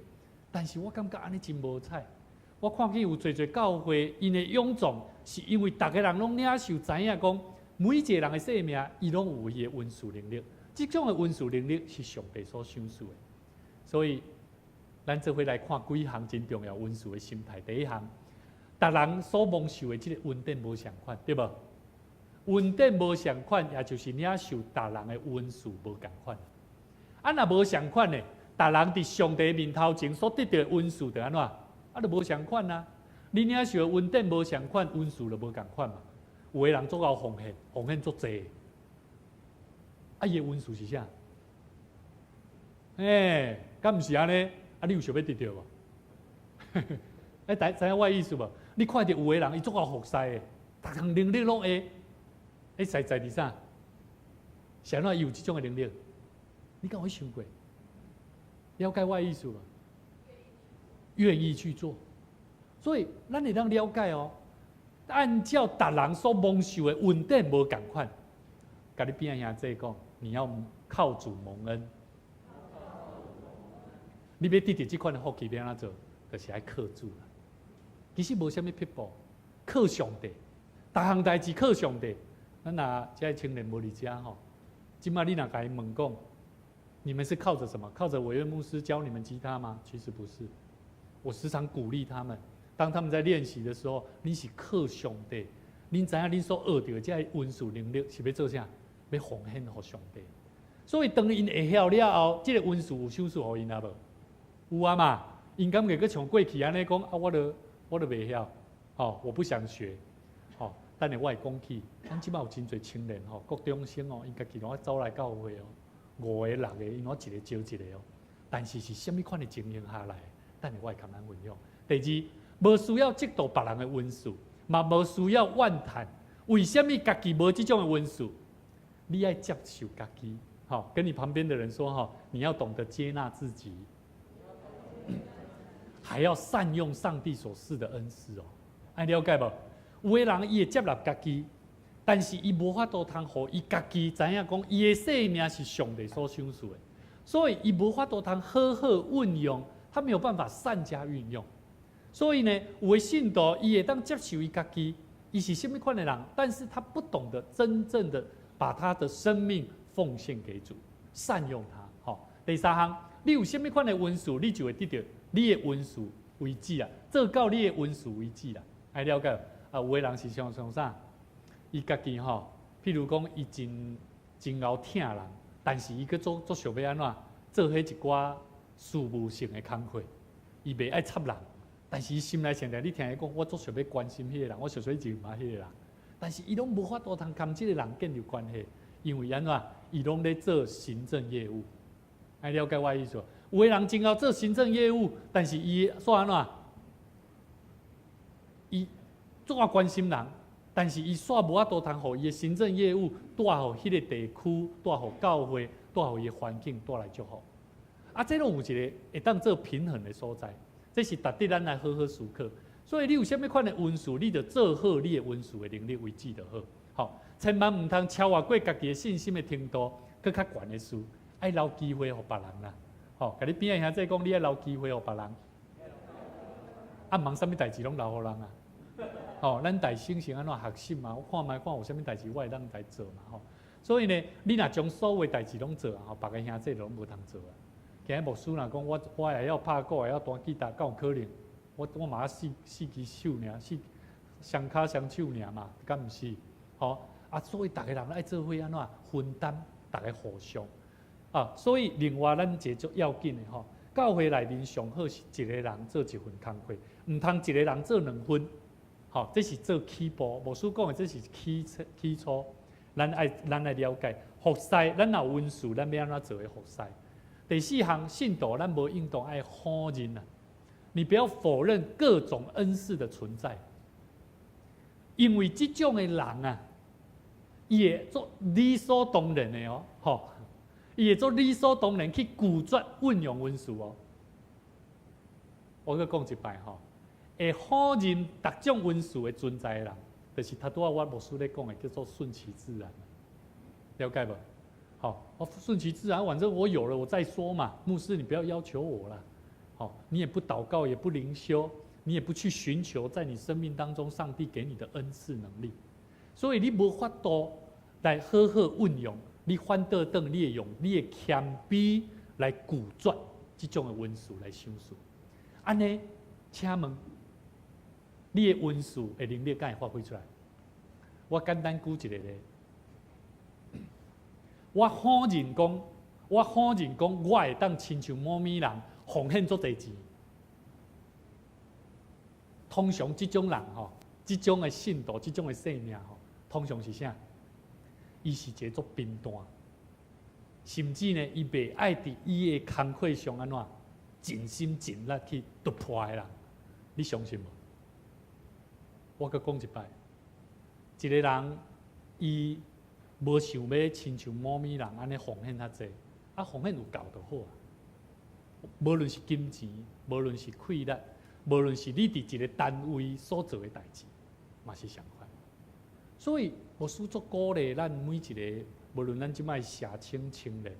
但是我感覺按呢真無彩。我看見有濟濟教會，𪜶的勇壯是因為逐个人攏領受知影講，每一个人的生命，伊攏有伊的恩賜能力。這種的恩賜能力是上帝所賞賜的。所以，咱做伙來看幾項真重要恩賜的心態。第一項，逐人所蒙受的這个恩典無相款，對無？恩典無相款，也就是領受逐人的恩賜無仝款。啊，若無相款的，逐人佇上帝面頭前所得著的恩賜，就按怎？啊，就無相款啊！你領受的恩典無相款，恩賜就無仝款嘛。有的人足𠢕奉獻，奉獻足濟，啊，伊的恩賜是啥？欸，敢毋是按呢？啊，你有想欲得著無？欸，知知影我的意思無？你看著有的人，伊足𠢕服侍的，逐項能力攏會，欸，實在佇啥？是按怎伊有這種的能力？你敢有去想過？了解我的意思無？願意去做，所以咱會當了解哦。按照逐人所蒙受的恩典無仝款，共你邊仔兄弟講，你要靠主蒙恩。你欲得著這款的福氣，欲按怎做？就是愛靠主啦。其實無啥物撇步，靠上帝，逐項代誌靠上帝。咱若這个青年無佇遮吼，這擺你若共𪜶問講，你們是靠著什麼？靠著委員牧師教你們吉他嗎？其實不是。我時常鼓勵他們，當他們在練習的時候，你是靠上帝，恁知影恁所學著的這个恩賜能力是欲做啥？欲奉獻予上帝。所以當𪜶會曉了後，這个恩賜有賞賜予𪜶啊無？有啊嘛？𪜶敢會閣像過去按呢講啊？我都袂曉，吼，我不想學，吼。等下我會講起，咱這擺有真濟青年吼，國中生哦，𪜶家己攏愛走來教會哦，五个六个，𪜶攏一個招一個哦。但是是啥物款的情形下來？等下我會共咱分享。第二，無需要嫉妒別人的恩賜，嘛無需要怨嘆。為啥物家己無這種的恩賜？你愛接受家己，吼，跟你旁邊的人說，吼，你要懂得接納自己，還要善用上帝所賜的恩賜哦。愛了解無？有的人伊會接納家己，但是伊無法度通予伊家己知影講，伊的生命是上帝所賞賜的，所以伊無法度通好好運用。他沒有辦法善加運用，所以呢，有的信徒伊會當接受伊家己，伊是啥物款的人，但是他不懂得真正的把他的生命奉獻給主，善用它。吼，第三項，你有啥物款的恩賜，你就會得著你的恩賜為止啦，做到你的恩賜為止啦。愛了解啊，有的人是像像啥，伊家己吼，譬如講伊真真𠢕疼人，但是伊閣足足想欲按怎做彼一寡事務性的工課，伊袂愛插人，但是伊心內常常你聽伊講，我足想欲關心彼個人，我想欲認捌彼個人，但是伊攏無法度通共這個人建立關係，因為按怎，伊攏咧做行政業務，愛了解我的意思無？有的人真𠢕做行政業務，但是伊煞按怎？伊足愛關心人，但是伊煞無法度通予伊的行政業務帶予彼个地區，帶予教會，帶予伊的環境帶來祝福。啊，這攏有一個會當做平衡的所在，這是值得咱來好好思考。所以你有啥物款的恩賜，你就做好你的恩賜的能力為止就好。吼，千萬毋通超越過家己的信心的程度，閣較懸的事，愛留機會予別人啦。吼，共你邊仔兄弟講，你愛留機會予別人。啊，毋通啥物代誌攏留予人啊。吼，咱大省是按怎學習嘛？我看覓看有啥物代誌，我會當來做嘛。吼，所以呢，你若將所有代誌攏做啊，吼，別个兄弟攏無通做啊。今日牧師若講我會曉拍鼓，會曉彈吉他，敢有可能？我嘛四四支手爾，四雙跤雙手爾嘛，敢毋是？吼啊，所以逐个人愛做伙按怎分擔，逐个互相啊。所以另外咱一個足要緊的吼，教會內面上好是一個人做一份工課，毋通一個人做兩份。吼，這是做起步，牧師講的這是起初起初，咱愛了解服侍，咱若有恩賜，咱欲按怎做的服侍。第四項，信徒咱無應當愛否認啊，你不要否認各種恩賜的存在，因為這種的人啊，伊會做理所當然的哦，吼，伊會做理所當然去拒絕運用恩賜哦。我閣講一擺吼，會否認逐種恩賜的存在的人，就是頭拄仔我牧師咧講的，叫做順其自然，了解無？好，我順其自然，反正我有了，我再說嘛。牧師，你不要要求我啦。好，你也不禱告，也不靈修，你也不去尋求在你生命當中上帝給你的恩賜能力，所以你無法度來好好運用，你反倒轉你會用你的謙卑來拒絕這種的恩賜來賞賜。按呢，請問你的恩賜的能力敢會發揮出來？我簡單舉一個例。我否認講，我否認講，我會當親像某某人奉獻足濟錢。通常這種人吼，這種的信徒，這種的生命吼，通常是啥？伊是一個足貧惰，甚至呢，伊袂愛佇伊的工課上按怎盡心盡力去突破的人，你相信無？我閣講一擺，一個人伊無想欲親像某某人按呢奉獻較濟，啊奉獻有夠就好啊。無論是金錢，無論是氣力，無論是你佇一個單位所做的代誌，嘛是相款。所以牧師足鼓勵咱每一個，無論咱這擺社青青年，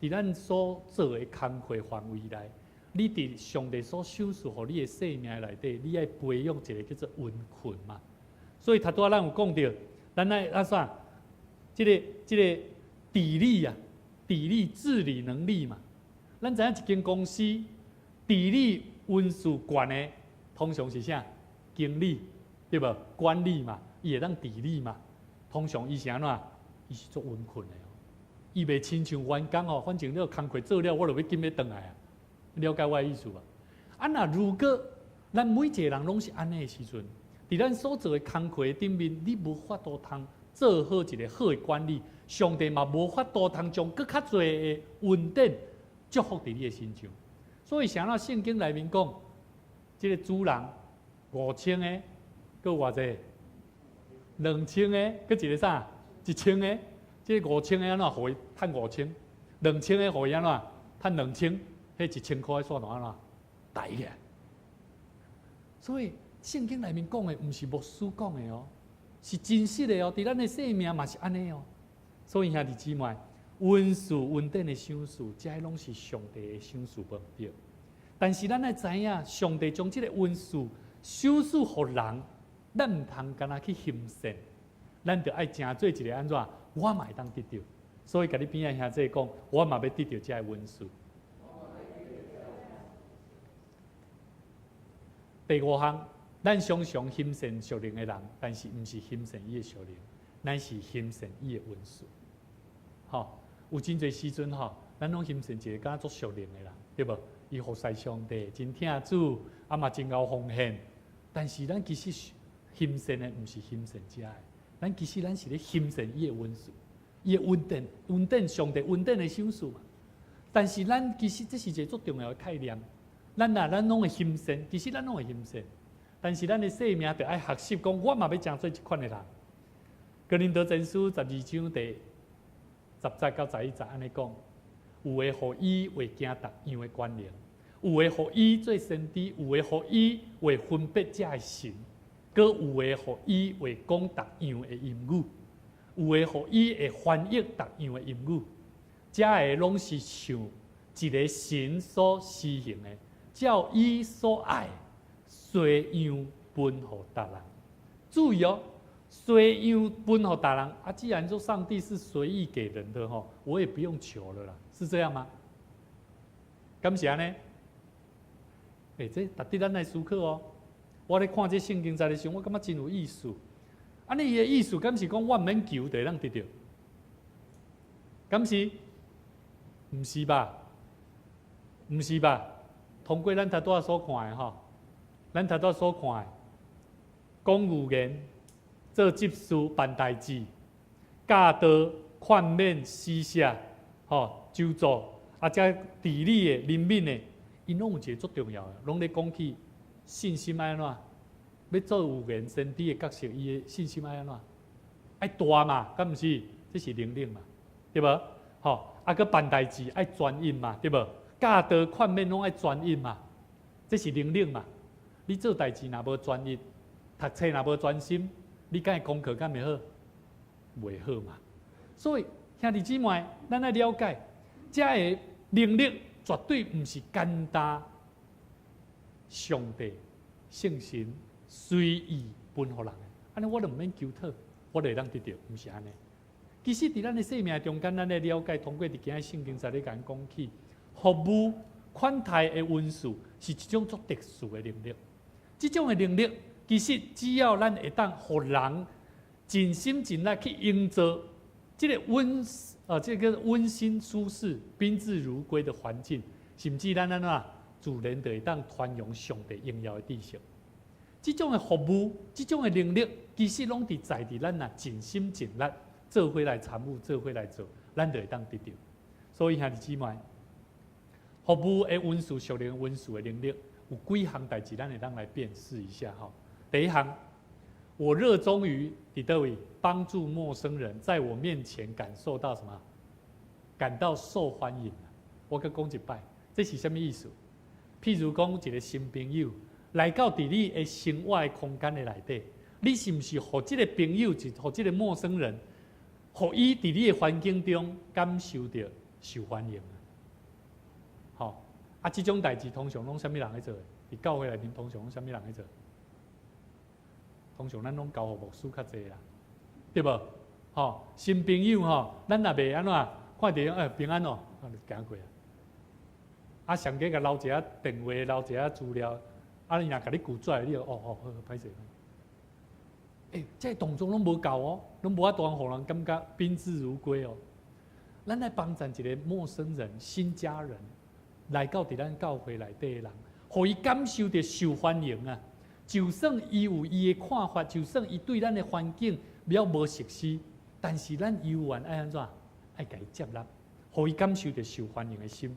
佇咱所做的工課範圍內，你佇上帝所賞賜予你的生命內底，你愛培養一個叫做殷勤嘛。所以頭拄仔咱有講著，咱愛按怎？這個治理啊，治理治理能力嘛。咱知影一間公司治理恩賜懸的，通常是啥？經理對無？管理嘛，伊會當治理嘛。通常伊是按怎？伊是足殷勤的哦。伊袂親像員工吼，反正你工課做了，我就欲緊欲轉來啊。了解我的意思無？啊，若如果咱每一個人攏是按呢的時陣，佇咱所做的工課頂面，你無法度通做好一個好的管理，上帝嘛無法度通將閣較濟的恩典祝福佇你的身上。所以，啥人聖經內面講，這個主人五千个，閣偌濟？2000個，閣一個啥？1000個。這個五千个按怎予伊趁五千？兩千个予伊按怎趁兩千？彼1000箍煞怎按怎袋起來？所以聖經內面講的，毋是牧師講的哦，是真實的哦。佇咱的生命嘛是按呢哦。所以兄弟姊妹，恩賜恩典的賞賜，這攏是上帝的賞賜，無毋對。但是咱愛知影，上帝將這個恩賜賞賜予人，咱毋通干焦去欣羨，咱著愛成做一個按怎？我嘛會當得著。所以，共你邊仔兄弟講，我嘛欲得著這个恩賜。第五項，咱常常欣羨屬靈的人，但是毋是欣羨伊的屬靈，咱是欣羨伊的恩賜。吼，有真濟時陣吼，咱攏欣羨一個敢若足屬靈的人，對無？伊服侍上帝，真疼主，啊嘛真𠢕奉獻。但是咱其實欣羨的毋是欣羨這个，咱其實咱是咧欣羨伊的恩賜，伊的恩典，恩典上帝恩典的賞賜嘛。但是咱其實這是一個足重要的概念。咱啊，咱攏會欣羨，其實咱攏會欣羨。但是咱的生命著愛學習講，我嘛欲成做這款的人。哥林多前書12章第10節到11節按呢講，有的予伊會行逐樣的權能，有的予伊做先知，有的予伊會分別這的神，閣有的予伊會講逐樣的言語，有的予伊會翻譯逐樣的言語，這个攏是像一个神所施行的，照伊所愛，隨樣分予逐人。注意哦，隨樣分予逐人啊！既然說上帝是隨意給人的吼，我也不用求了啦，是這樣嗎？敢是按呢？欸，這值得咱來思考哦。我咧看這聖經節的時候，我感覺真有意思。按呢伊的意思，敢是講我毋免求就會當得著？敢是？毋是吧？毋是吧？通過咱頭拄仔所看的吼，咱頭拄仔所看的，講預言、做執事、辦代誌、教導、勸勉、施捨、吼、救助，啊，這治理的、憐憫的，𪜶攏有一个足重要的，攏咧講起信心愛按怎？欲做預言先知的角色，伊的信心愛按怎？愛大嘛，敢毋是？這是能力嘛，對無？吼，啊，閣辦代誌愛專一嘛，對無？教導勸勉攏愛專一嘛，這是能力嘛。你做代誌若無專一，讀冊若無專心，你敢會功課敢會好？袂好嘛。所以兄弟姊妹，咱愛了解，這个能力絕對毋是簡單上帝聖神隨意分予人的。按呢我就毋免求討，我就會當得著，毋是按呢。其實佇咱的生命中間，咱來了解，通過佇今仔聖經節咧共咱講起，服務款待的恩賜是一種足特殊的能力。這種的能力，其實只要咱會當予人盡心盡力去營造這個溫馨舒適、賓至如歸的環境，甚至咱按怎自然就會當傳揚上帝榮耀的知識。這種的服務，這種的能力，其實攏佇在佇咱若盡心盡力做伙來參與，做伙來做，咱就會當得著。所以兄弟姊妹，服務的恩賜、屬靈恩賜的能力，有幾項代誌，咱會當來辨識一下吼。第一項，我熱衷於佇佗位幫助陌生人，在我面前感受到什麼？感到受歡迎。我閣講一擺，這是啥物意思？譬如講，一个新朋友來到佇你的生活的空間的內底，你是毋是予這个朋友，就予這个陌生人，予伊佇你的環境中感受著受歡迎？吼，啊，這種代誌通常攏啥物人咧做的？佇教會內面通常攏啥物人咧做？通常咱攏交予牧師較濟啦，對無？吼，新朋友吼，咱若袂按怎看著欸平安哦，啊就行過啊。啊，上加共留一下電話，留一下資料，啊，伊若共你拒絕，你就哦哦好，歹勢。欸，這個動作攏無夠哦，攏無法度予人感覺賓至如歸哦。咱來幫贊一个陌生人、新家人來到佇咱教會內底的人，予伊感受著受歡迎啊！就算伊有伊的看法，就算伊對咱的環境比較無熟悉，但是咱猶原愛按怎？愛共伊接納，予伊感受著受歡迎的心。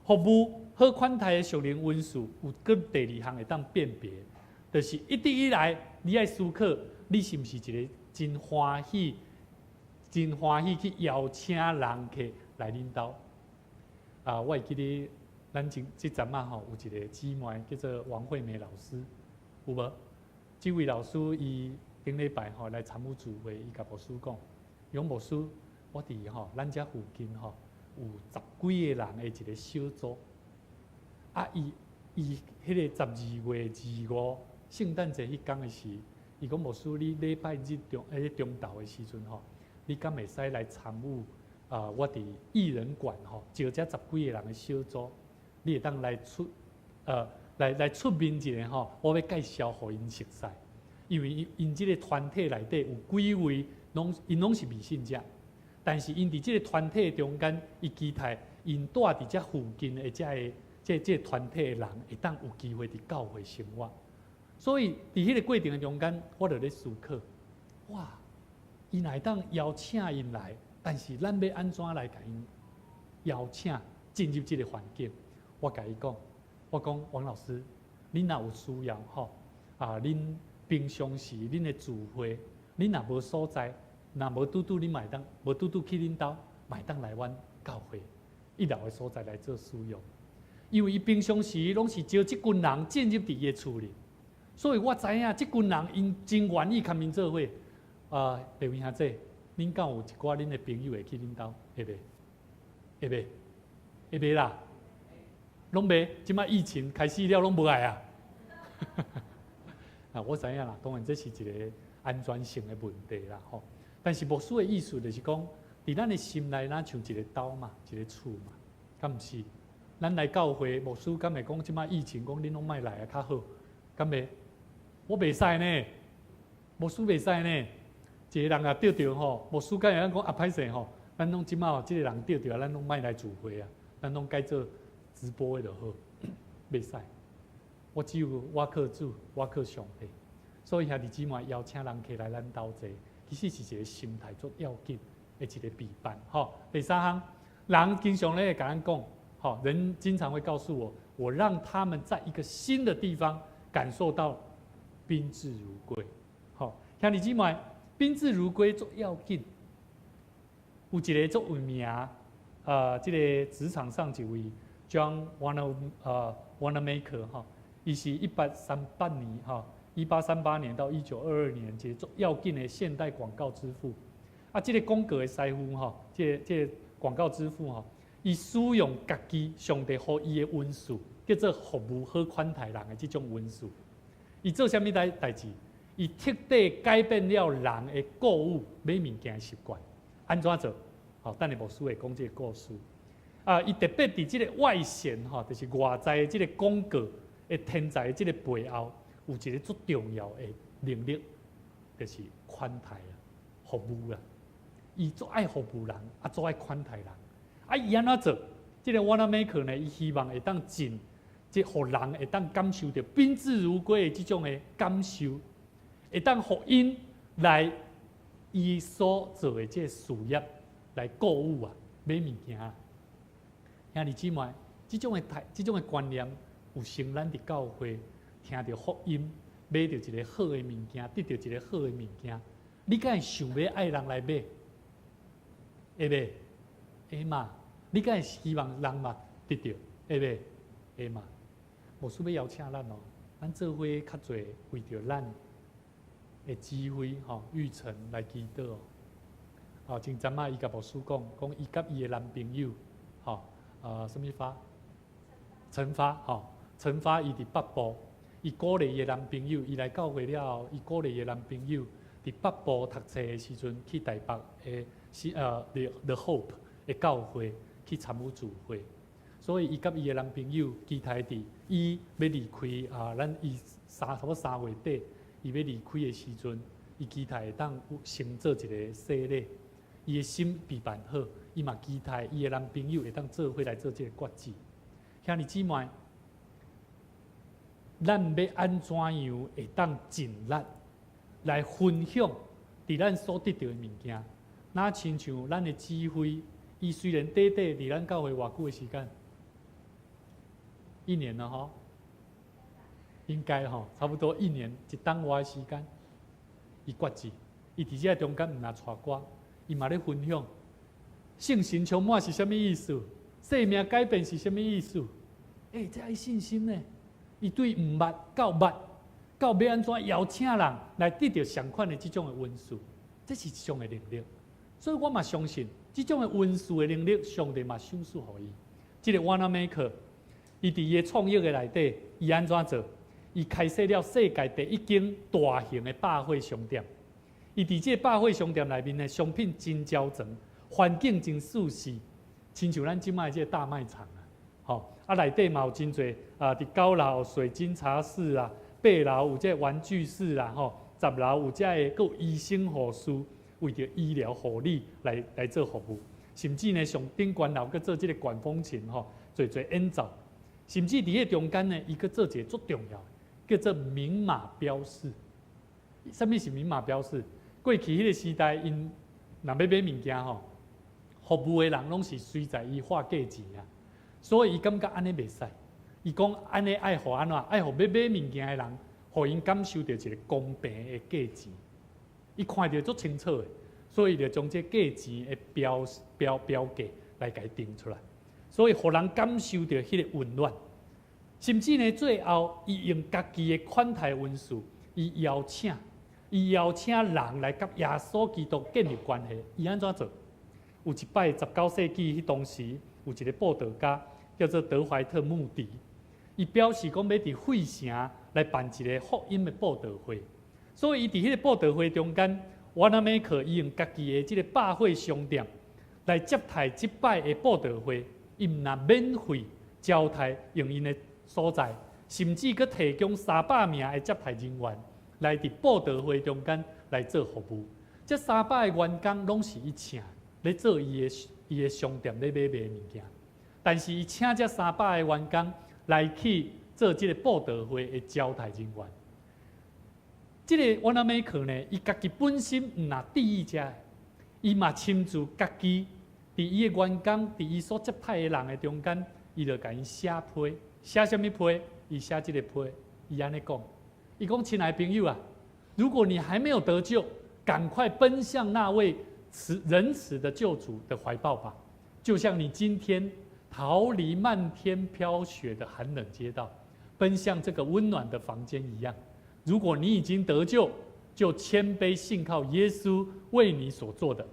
服務好款待的屬靈恩賜，有閣第二項會當辨別，就是一直以來你愛思考，你是毋是一个真歡喜、真歡喜去邀請人客來恁兜？啊，我會記得咱這這陣仔吼，有一个姊妹叫做王惠美老師，有無？這位老師伊頂禮拜吼來參與聚會，伊共牧師講，伊講牧師，我佇吼咱遮附近吼有十幾个人的一个小組，啊，伊伊彼個12月25聖誕節彼工的時，伊講牧師，你禮拜日中彼中晝的時陣吼，你敢會使來參與啊？我佇藝人館吼招這十幾个人的小組，你會當來出來出面一下吼，我欲介紹予𪜶熟似，因為𪜶這个團體內底有幾位攏𪜶攏是未信者，但是𪜶佇這个團體中間，伊期待𪜶住佇遮附近的遮个這個團體的人會當有機會佇教會生活，所以佇彼个過程的中間，我就咧思考，哇，伊若會當邀請𪜶來，但是咱欲按怎來共𪜶邀請進入這个環境？我共伊講，我講王老師，你若有需要吼，啊，恁平常時恁的聚會，恁若無所在，若無拄拄恁嘛會當，無拄拄去恁兜，嘛會當來阮教會一樓的所在來做使用。因為伊平常時攏是招這群人進入佇伊的厝裡，所以我知影這群人𪜶真願意共𪜶做伙。啊，麗雲兄姐，恁敢有一寡恁的朋友會去恁兜？會袂？會袂？會袂啦？攏袂？這擺疫情開始了，攏無愛啊！啊，我知影啦，當然這是一個安全性的問題啦，吼。但是牧師的意思就是講，佇咱的心內，若像一個兜嘛，一個厝嘛，敢毋是？咱來教會，牧師敢會講這擺疫情，講恁攏莫來啊，較好，敢袂？我袂使呢，牧師袂使呢。一個人若著著吼，牧師敢會當講啊，歹勢吼，咱攏這擺哦，這個人著著，咱攏莫來聚會啊，咱攏改做直播的就好，袂使。我只有我靠主，我靠上帝，所以兄弟姊妹邀請人客來咱兜坐，其實是一個心態足要緊的一個備辦。吼，第三項，人經常咧會共咱講，吼，人經常會告訴我，我讓他們在一個新的地方感受到賓至如歸。吼，兄弟姊妹，賓至如歸足要緊。有一個足有名，這個職場上一位 John Wanamaker 哈，伊是1838年哈，1838年到1922年，這個足要緊的現代廣告之父。啊，這個廣告的師傅吼，這個廣告之父吼，伊使用家己上帝予伊的恩賜，叫做服務好款待人的這種恩賜。伊做啥物代誌？伊徹底改變了人的購物買物件的習慣。按怎做？好，等下牧師會講這個故事。啊，伊特別佇這個外顯吼，就是外在的這個廣告的天才的這個背後，有一個足重要的能力，就是款待啊，服務啊。伊足愛服務人，啊，足愛款待人。啊，伊按怎做？這個 Wanamaker 呢？伊希望會當盡，這予人會當感受著賓至如歸的這種的感受，會當予𪜶來伊所做的這個事業來購物啊，買物件。兄弟姊妹，這種的態，這種的觀念，有時咱佇教會聽著福音，買著一個好的物件，得著一個好的物件，你敢會想欲愛人來買？會袂？會嘛？你敢會希望人嘛得著？會袂？會嘛？牧師欲邀請咱哦，咱做伙較濟為著咱的指揮吼，玉成來祈禱哦。哦，前陣仔伊共牧師講，講伊佮伊的男朋友，吼，啥物發？陳發，吼，陳發伊佇北部，伊鼓勵伊的男朋友，伊來教會了後，伊鼓勵伊的男朋友佇北部讀冊的時陣，去台北的是The Hope 的教會去參與聚會，所以伊佮伊的男朋友期待佇伊欲離開啊，咱伊差不多3月底，伊欲離開的時陣，伊期待會當有先做一個洗禮，伊的心備辦好，伊嘛期待伊的男朋友會當做伙來做這個決志。兄弟姊妹，咱欲按怎樣會當盡力來分享佇咱所得著的物件？若親像咱的指揮，伊雖然短短佇咱教會偌久的時間，一年了吼，應該吼，差不多一年一冬外的時間，伊決志，伊佇這中間毋若帶歌，伊嘛咧分享聖神充滿是啥物意思？生命改變是啥物意思？欸，這愛信心呢？伊對毋捌到捌，到欲按怎邀請人來得著相款的這種的恩賜，這是一種的能力。所以我嘛相信，這種的恩賜的能力，上帝嘛賞賜予伊。這個 Wanamaker，伊佇伊的創業的內底，伊按怎做？伊開設了世界第一間大型的百貨商店。伊佇這個百貨商店內面的商品真齊全，環境真舒適，親像咱這擺這個大賣場啊，吼啊內底嘛有真濟啊，佇9樓有水晶茶室啊，8樓有這個玩具室啊，吼，10樓有這個閣有醫生護士為著醫療護理來做服務，甚至呢上頂懸樓閣做這個管風琴吼，濟濟演奏，甚至佇彼個中間呢，伊閣做一個足重要的，叫做明碼標示。啥物是明碼標示？過去彼個時代，𪜶若欲買物件吼，服務的人攏是隨在伊喊價錢啊，所以伊感覺按呢袂使。伊講按呢愛予按怎？愛予欲買物件的人，予予𪜶感受著一个公平的價錢。伊看著足清楚的，所以就將這價錢的標價來共伊定出來，所以予人感受著彼个溫暖。甚至呢，最後伊用家己的款待文書，伊邀請人來佮耶穌基督建立關係。伊按怎做？有一擺19世紀彼當時，有一个布道家叫做德懷特穆迪，伊表示講欲佇費城來辦一个福音的布道會。所以伊佇彼个布道會中間，瓦納梅克伊用家己的這个百貨商店來接待這擺的布道會，伊毋但免費招待用𪜶的所在，甚至閣提供300名的接待人員來佇布道會中間來做服務。這三百个員工攏是伊請咧做伊的商店咧買賣物件，但是伊請這三百个員工來去做這个布道會的招待人員。這个瓦納梅克呢，伊家己本身毋若佇意遮，伊嘛親自家己佇伊的員工，佇伊所接待的人的中間，伊就共𪜶寫批，寫啥物批？伊寫這个批，伊按呢講，伊講：親愛的朋友啊，如果你還沒有得救，趕快奔向那位慈仁慈的救主的懷抱吧，就像你今天逃離漫天飄雪的寒冷街道，奔向這個溫暖的房間一樣。如果你已經得救，就謙卑信靠耶穌為你所做的。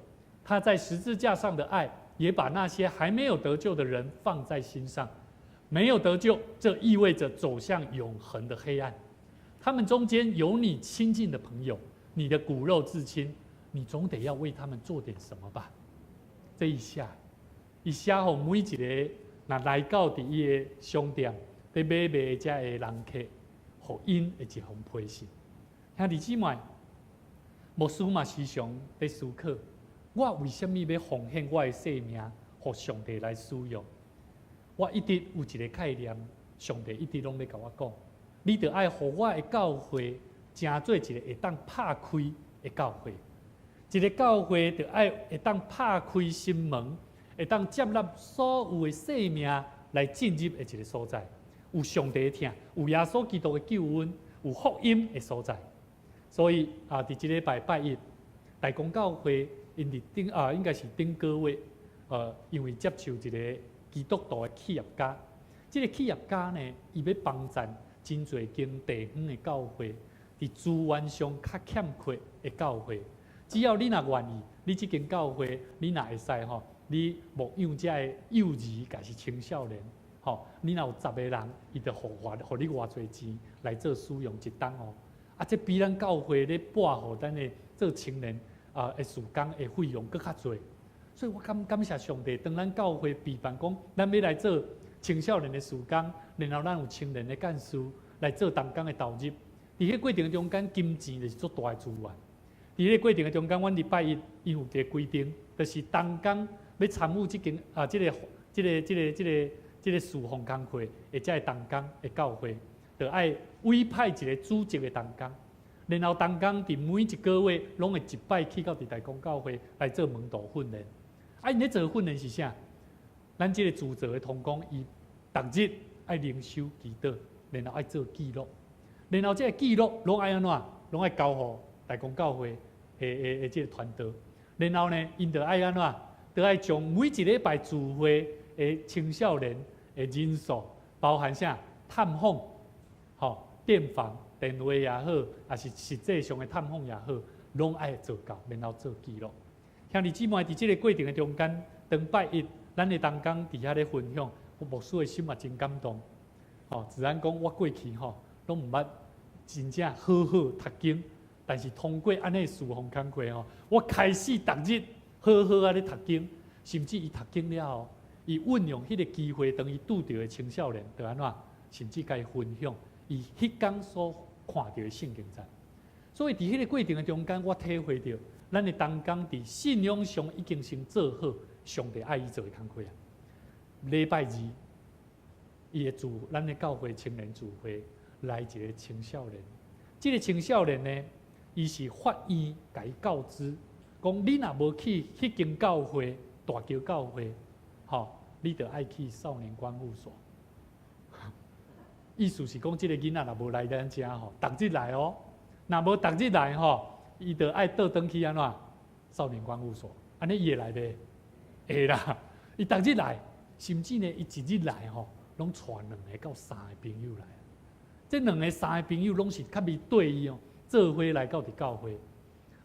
他在十字架上的愛，也把那些還沒有得救的人放在心上。沒有得救，這意味着走向永恆的黑暗。他們中間有你親近的朋友，你的骨肉至親，你總得要為他們做點什麼吧？這一下，伊寫予每一个若來到佇伊的商店，佇買賣遮的人客，予𪜶的一封批信。兄弟姊妹，牧師嘛時常佇思考，我為啥物欲奉獻我的生命，予上帝來使用？我一直有一个概念，上帝一直攏咧共我講，你著愛予我的教會成做一个會當拍開的教會。一个教會著愛會當拍開心門，會當接納所有的生命來進入的一个所在。有上帝的疼，有耶穌基督的救恩，有福音的所在。所以啊，佇這禮拜拜一，大公教會𪜶佇頂啊，應該是頂個月，因為接受一个基督徒的企業家，這个企業家呢，伊欲幫贊真濟間地方的教會，佇資源上較欠缺的教會，只要你若願意，你這間教會，你若會使吼，你牧養遮的幼兒，抑是青少年。吼，你若有十个人，伊就予偌予你偌濟錢來做使用一冬哦。啊，這比咱教會咧撥予咱的做青年啊的事工的費用閣較濟。所以我感謝上帝，當咱教會備辦講，咱欲來做青少年的事工，然後咱有青年的幹事來做同工的投入。佇彼過程中間，金錢就是足大的資源。佇彼過程的中間，阮禮拜一𪜶有一个規定，就是同工欲參與這間啊，這个事奉工課，或者同工的教會，就愛委派一个主責的同工，然後同工佇每一個月攏會一擺去到佇大公教會來做門徒訓練。啊，𪜶咧做訓練是啥？咱這个主責的同工，伊逐日愛靈修祈禱，然後愛做記錄，然後這个記錄攏愛按怎？攏愛交予大公教會的這个團隊。然後呢，𪜶就愛按怎？就愛將每一禮拜聚會的青少年的人數，包含啥？探訪，吼，電訪、電話也好，抑是實際上的探訪也好，攏愛做到，然後做記錄。兄弟姊妹，佇這个過程的中間，當拜一，咱的同工佇遐咧分享，我牧師的心嘛真感動。吼，自然講我過去吼，攏毋捌真正好好讀經，但是通過按呢事奉工課吼，我開始逐日好好仔咧讀經，甚至伊讀經了後，伊運用彼个機會，當伊拄著的青少年，就按怎，甚至共伊分享伊彼工所看著的聖經節。所以佇彼个過程的中間，我體會著，咱的同工佇信仰上已經先做好上帝愛伊做的工課啊。禮拜二，伊會聚咱的教會青年聚會來一个青少年。這个青少年呢，伊是法院共伊告知，講你若無去彼間教會，大橋教會，吼，你著愛去少年觀護所。意思是講，這個囡仔若無來咱遮吼，逐日來哦，若無逐日來吼，伊就愛倒轉去按怎？少年觀護所，按呢伊會來袂？會啦，伊逐日來，甚至呢，伊一日來吼，攏帶兩个到三个朋友來。這兩个三个朋友攏是較未綴伊哦，做伙來到佇教會。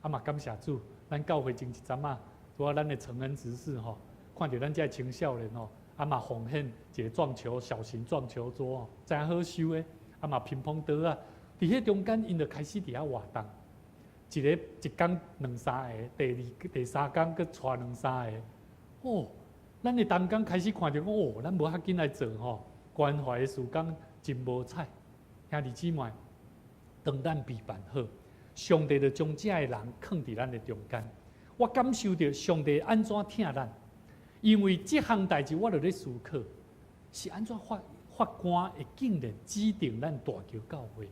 啊嘛感謝主，咱教會前一陣仔，拄仔咱的承恩執事吼，看著咱這青少年吼，啊嘛奉獻一個撞球小型撞球桌哦，真好收的，啊嘛乒乓桌仔，佇彼中間𪜶就開始佇遐活動，一個一工兩三个，第二第三工閣帶兩三个，哦，咱的同工開始看著講，哦，咱無較緊來做吼，關懷的事工真無彩，兄弟姊妹，當咱備辦好，上帝就將這个人囥佇咱的中間，我感受著上帝按怎疼咱，因為這項代誌我就咧思考，是按怎法法官會竟然指定咱大橋教會，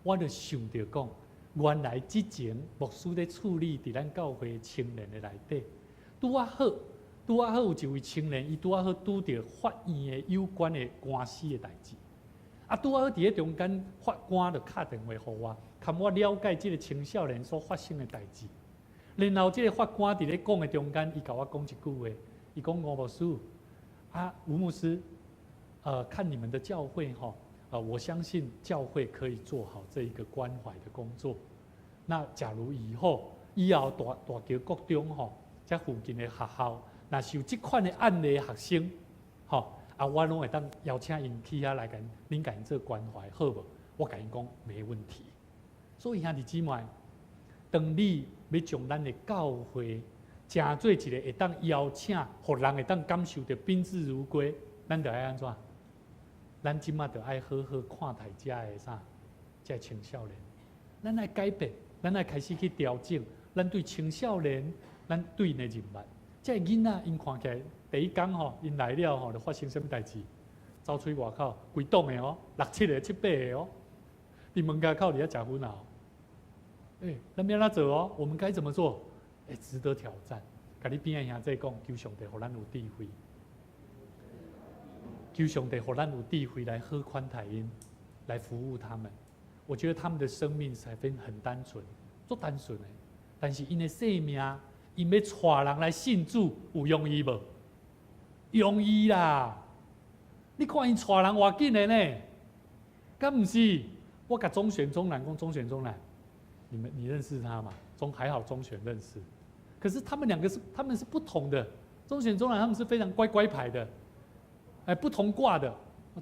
我就想著講，原來之前牧師咧處理佇咱教會青年的內底，拄仔好，拄仔好有一位青年，伊拄仔好拄著法院的有關的官司的代誌，啊，拄仔好佇彼中間，法官就敲電話予我，共我了解這个青少年所發生的代誌。然後這个法官佇咧講的中間，伊共我講一句話，伊講吳牧師，啊，吳牧師，看你們的教會吼，我相信教會可以做好這一個關懷的工作。那假如以後以後大大橋國中吼，這附近的學校，若是有這款的案例學生，吼，啊，我攏會當邀請𪜶去遐來共恁共𪜶做關懷，好無？我共𪜶講沒問題。所以兄弟姊妹，當你欲將咱的教會成做一个會當邀請，予人會當感受著賓至如歸，咱著愛按怎？咱這馬著愛好好看待遮的啥？遮青少年，咱愛改變，咱愛開始去調整，咱對青少年，咱對𪜶的認識。這个囡仔𪜶看起來，第一工吼，𪜶來了吼，就發生啥物代誌？走出去外口，規黨的哦，六七个、七八个哦，佇門口佇遐食薰啊。欸，咱欲按怎做哦？我們該怎麼做？欸，值得挑戰。共你邊仔兄弟講，求上帝予咱有智慧，求上帝予咱有智慧來好款待𪜶，來服務他們。我覺得他們的生命才非很單純，足單純的。但是𪜶的生命，𪜶欲帶人來信主，有容易無？容易啦！你看𪜶帶人偌緊的呢？敢毋是？我共鍾選中南講，鍾選中南，你們你認識他嗎？鍾還好，鍾選認識。可是他們兩個是他們是不同的。鍾選中南他們是非常乖乖牌的，哎，不同掛的。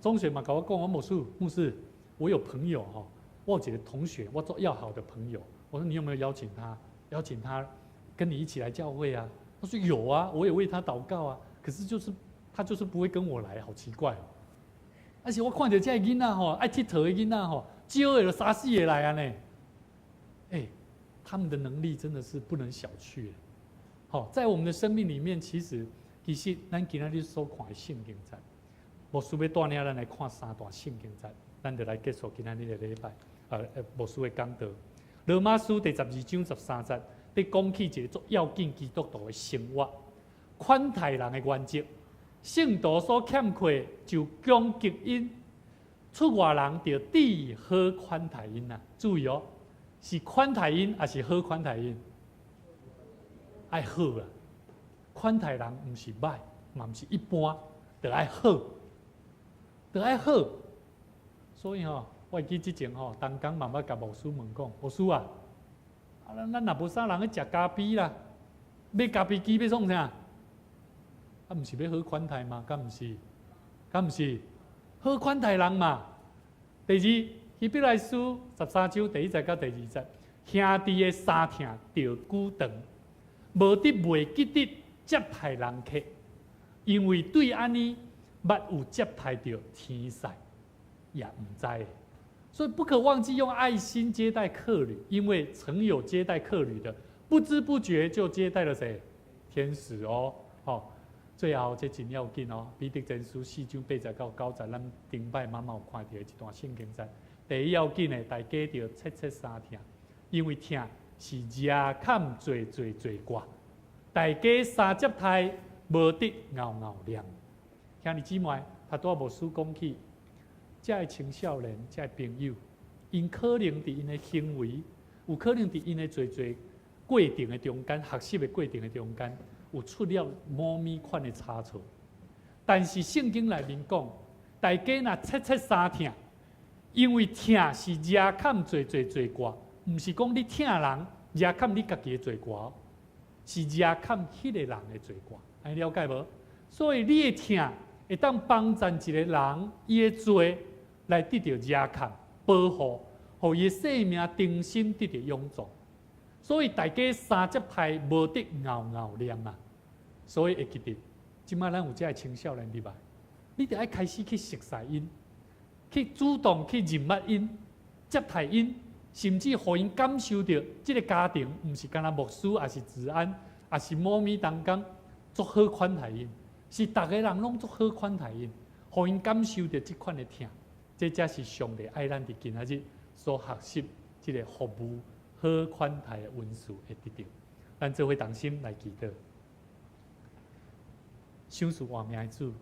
鍾選嘛，共我講，我牧師牧師，我有朋友哈，我有一個同學，我做要好的朋友。我說你有沒有邀請他？邀請他跟你一起來教會啊？他說有啊，我也為他禱告啊。可是就是他就是不會跟我來，好奇怪哦。而且我看著這个囡仔吼，愛𨑨迌的囡仔吼，招的就三四个來按呢。欸，他們的能力真的是不能小覷。好，在我們的生命裡面，其實其實咱今仔日所看的聖經節，牧師欲帶領咱來看三段聖經節，咱就來結束今仔日的禮拜。牧師的講道，羅馬書第12章13節，佇講起一個足要緊基督徒的生活，款待人的原則。聖徒所欠缺就供給𪜶，出外人著致好款待𪜶啊！注意哦，是款待𪜶，抑是好款待𪜶？愛好啊！款待人毋是歹，嘛毋是一般，著愛好，著愛好。所以吼，我會記之前吼，同工嘛捌共牧師問講，牧師啊，啊咱咱若無啥人去食咖啡啦，買咖啡機欲創啥？啊，毋是欲好款待嗎？敢毋是？敢毋是？好款待人嘛。第二，希伯來書13章第1節到第2節，兄弟的相疼著久長，無得袂記得接待人客，因為對按呢，捌有接待著天使，也毋知的。所以不可忘記用愛心接待客旅，因為曾有接待客旅的，不知不覺就接待了誰？天使哦，好。最後，這真要緊哦！彼得前書4章8節到9節，咱頂擺嘛嘛有看著的一段聖經節。第一要緊的，大家著切切相疼，因為疼是遮崁濟濟罪過。大家相接待，無得敖敖念。兄弟姊妹，頭拄仔牧師講起，遮的青少年、遮的朋友，𪜶可能佇𪜶的行為，有可能佇𪜶的濟濟過程的中間，學習的過程的中間，有出了某物款的差錯。但是聖經內面講，大家若切切相疼，因為疼是遮冚濟濟罪過，毋是講你疼人遮冚你家己的罪過，是遮冚彼個人的罪過，按呢了解無？所以你的疼會當幫助一個人，伊的罪來得著遮冚保護，予伊的生命重新得著勇壯。所以大家相接待無得𠢕𠢕念啊！所以會記得，這擺咱有遮的青少年入來，你著愛開始去熟似𪜶，去主動去認捌𪜶，接待𪜶，甚至予𪜶感受著這个家庭毋是干焦牧師，抑是治安，抑是某物同工足好款待𪜶，是逐个人攏足好款待𪜶，予𪜶感受著這款的疼，這才是上帝愛咱佇今仔日所學習這个服務好款待的恩賜會得著。咱做伙同心來祈禱，賞賜活命的主，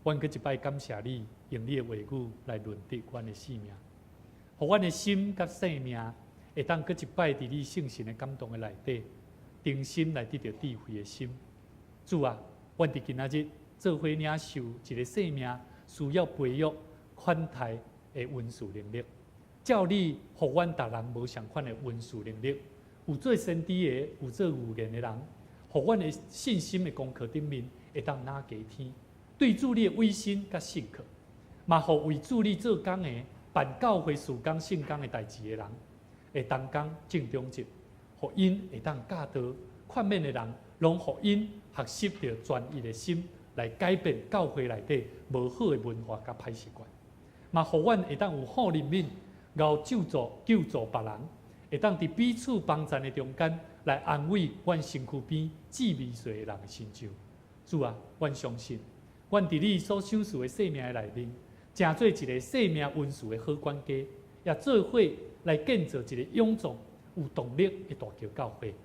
阮閣一擺感謝你，用你的話語來潤澤阮的生命，予阮的心佮生命會當閣一擺佇你聖神的感動的內底，重新來得著智慧的心。主啊，阮佇今仔日做伙領受一个生命需要培育款待的恩賜能力，照你予阮逐人無仝款的恩賜能力，有做先知的，有做預言的人，予阮的信心的功課頂面會當若加添，對主你的委身佮信靠，嘛予為主你做工的辦教會事工聖工的代誌的人，會同工盡忠職，予𪜶會當教導勸勉的人，攏予𪜶學習著專一的心來改變教會內底無好的文化佮歹習慣，嘛予阮會當有好憐憫，𠢕救助救助別人，會當佇彼此幫贊的中間來安慰阮身軀邊姊妹歲的人的心情。主啊，阮相信，阮佇你所賞賜的生命的內面，成做一个生命恩賜的好管家，也做伙來建造一个勇壯有動力的大橋教會。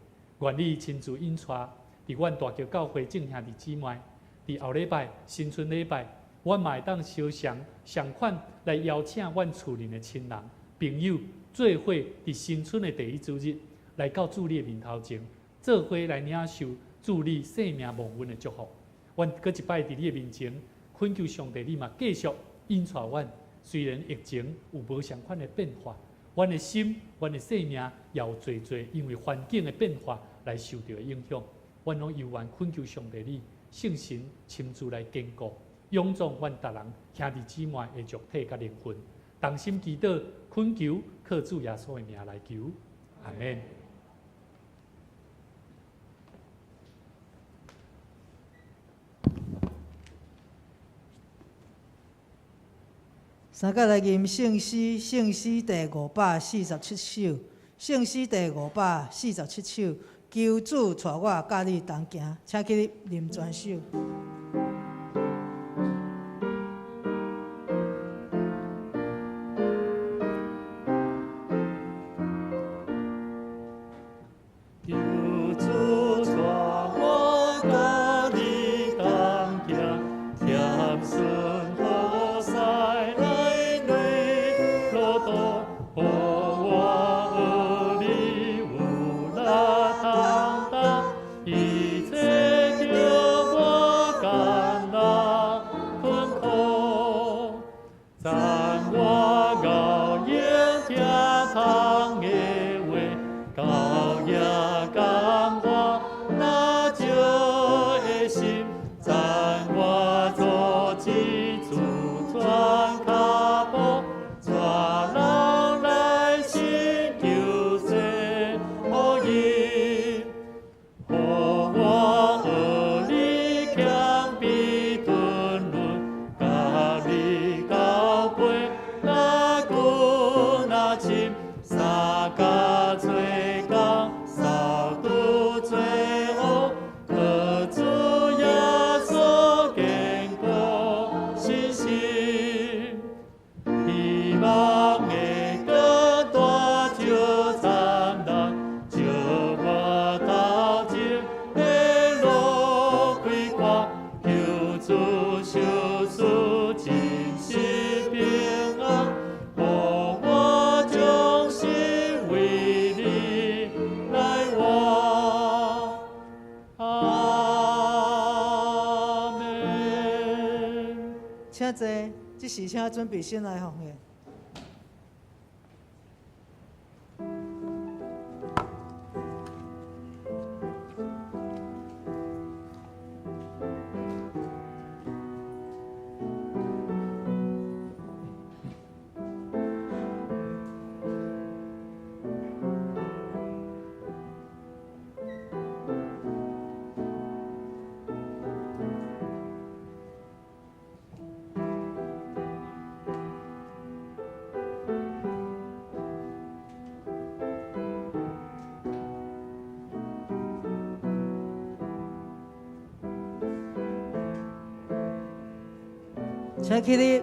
願你親自引帶，佇阮大橋教會眾兄弟姊妹，佇後禮拜新春禮拜，阮嘛會當相相仝款來邀請阮厝裡的親人朋友，做伙佇新春的第一主日來到主你的面頭前，做伙來領受主你生命蒙恩的祝福。阮閣一擺佇你的面前懇求上帝，你嘛繼續引帶阮。雖然疫情有無仝款的變化，阮的心、阮的生命也有濟濟因為環境的變化來受著的影響。阮攏猶原懇求上帝你聖神親自來堅固、勇壯阮逐人兄弟姊妹的肉體佮靈魂。同心祈禱，懇求靠主耶穌的名來求，阿們。三個來吟聖詩，聖詩第547首，聖詩第547首，求主帶我佮你同行，請起立念全首。求主帶我佮你同行，恬順好駛來內路途，予我學你有力通擔，一切叫我甘這時請準備先來奉獻。請起立。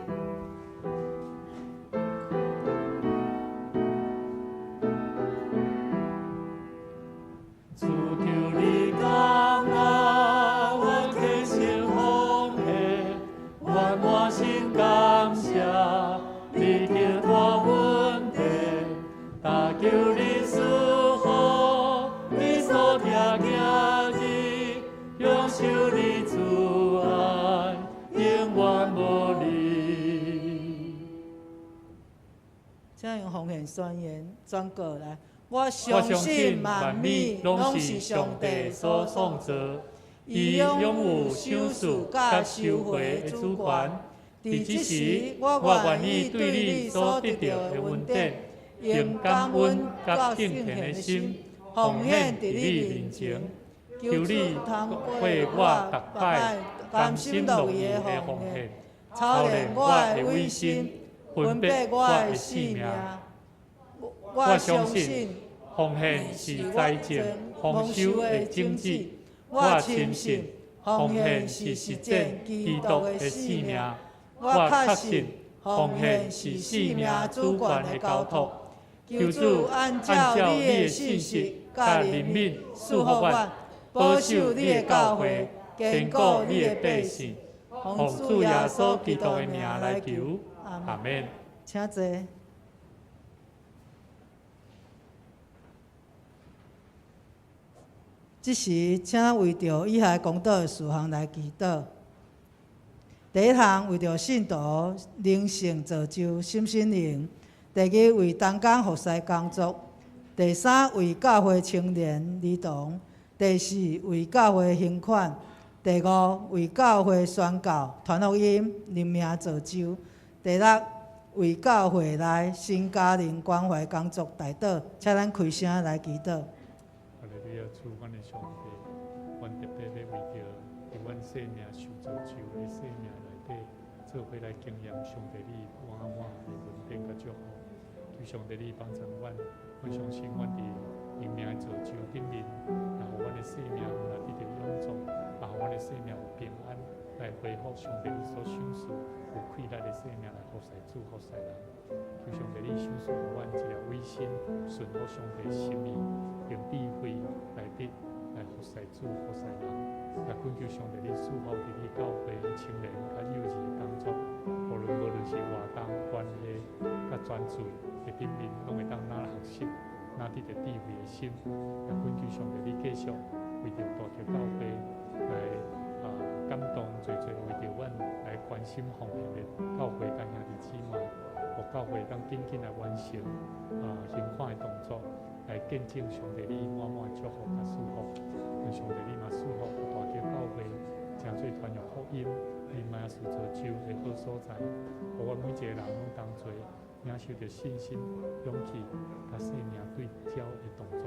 主求你降納阮虔誠奉獻，阮滿心感謝你經大恩典，但求你賜福你所疼囝兒，享受你慈愛，永遠無離。請用奉獻宣言宣告來。我我相相信信萬萬物物攏攏是是上上帝帝所所創造創造，伊伊擁擁有有賞賞賜賜佮佮收收回回的的主主權。權。佇佇這這時時，，我我願願意意對對你你所所得得著著的的恩典恩典，，用用感恩感恩佮佮敬敬虔的心虔的心，奉奉獻佇獻佇你你面前面前。求求你主通通過過我我逐逐擺擺甘甘心樂心樂意的意的奉獻奉獻，操操練練我我的的委委身身，分分別我別我的性的性命命。。我我相信相信奉獻是財政豐收的種子，我我深信深信奉奉獻是獻是實踐實踐基基督督的的使命使命。。我我確信確信奉奉獻是獻是生命生命主主權權的交托的交托。求求主主按按照照你的你的信信實實佮佮憐憫憐憫賜福阮賜福阮，保保守守你你的的教教會會，堅堅固固你你的的百百姓姓。奉奉主耶主耶穌穌基督的基督的名來名來求求。阿阿們。們。請坐。這時，請為著以下講道的事項來祈禱。第一項，為著信徒靈性造就心心靈；第二，為同工服侍工作；第三，為教會青年兒童；第四，為教會行款；第五，為教會宣教、傳福音、靈命造就；第六，為教會內新家庭關懷工作代禱。請咱開聲來祈禱。哈利路亞，主，阮的上帝，阮特別欲為著佇阮生命受造就的生命內底，做伙來經驗上帝你滿滿的恩典佮祝福。求上帝你幫助阮，阮相信阮佇靈命的造就頂面，也予阮的生命毋但得著勇壯，也予阮的生命有平安，來恢復上帝你所賞賜有氣力的生命來服侍主、服侍人。求上帝你賞賜予阮一个委身順服上帝的心意，用智慧來得來服侍主、服侍人。也懇求上帝你賜福佇你教會青年佮幼兒的工作，無論是活動、關係佮專注的頂面，攏會當若學習，若得著智慧的心。也懇求上帝你繼續為著大橋教會來感動濟濟，為著阮來關心奉獻的教會佮兄弟姊妹，予教會當緊緊來完成行款的動作，來見證上帝你滿滿的祝福佮賜福。願上帝你嘛賜福予大橋教會，成做傳揚福音、靈命事造就的好所在，予阮每一個人攏同齊領受著信心、勇氣佮生命對焦的動作。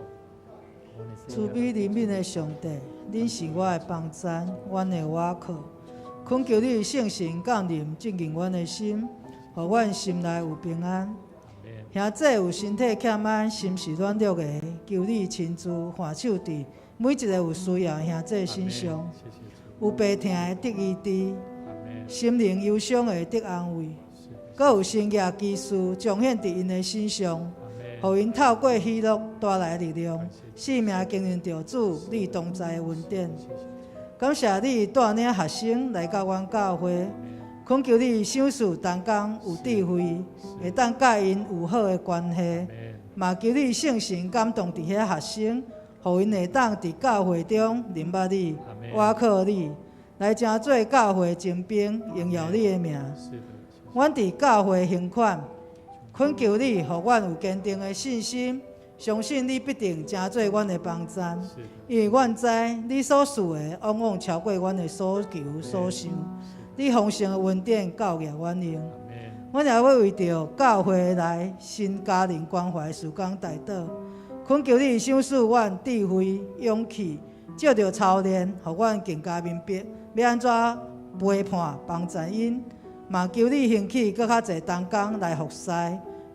慈悲憐憫的上帝，恁是我的幫贊，阮的倚靠。懇求你聖神降臨，浸潤阮的心，予阮心內有平安。兄弟有身體欠安、心事軟弱的，求你親自按手佇每一個有需要的兄弟身上。有病痛的得醫治，心靈憂傷的得安慰，閣有神蹟奇事彰顯佇𪜶的身上，予𪜶透過喜樂帶來力量，生命經驗著主你同在的恩典。感謝你帶領學生來到阮教會，懇求你賞賜同工有智慧，會當佮𪜶有好的關係，嘛求你聖神感動佇遐學生，予𪜶會當佇教會中認捌你、倚靠你，來成做教會精兵，榮耀你的名。阮佇教會行款，懇求你，予阮有堅定的信心，相信你必定成做阮的幫贊。因為阮知你所賜的，往往超過阮的所求所想。你豐盛的恩典夠額阮用。阮也欲為著教會內新家庭關懷事工代禱，懇求你賞賜阮智慧、勇氣，藉著操練，予阮更加明白欲按怎陪伴幫贊𪜶。嘛求你興起閣較濟同工來服侍，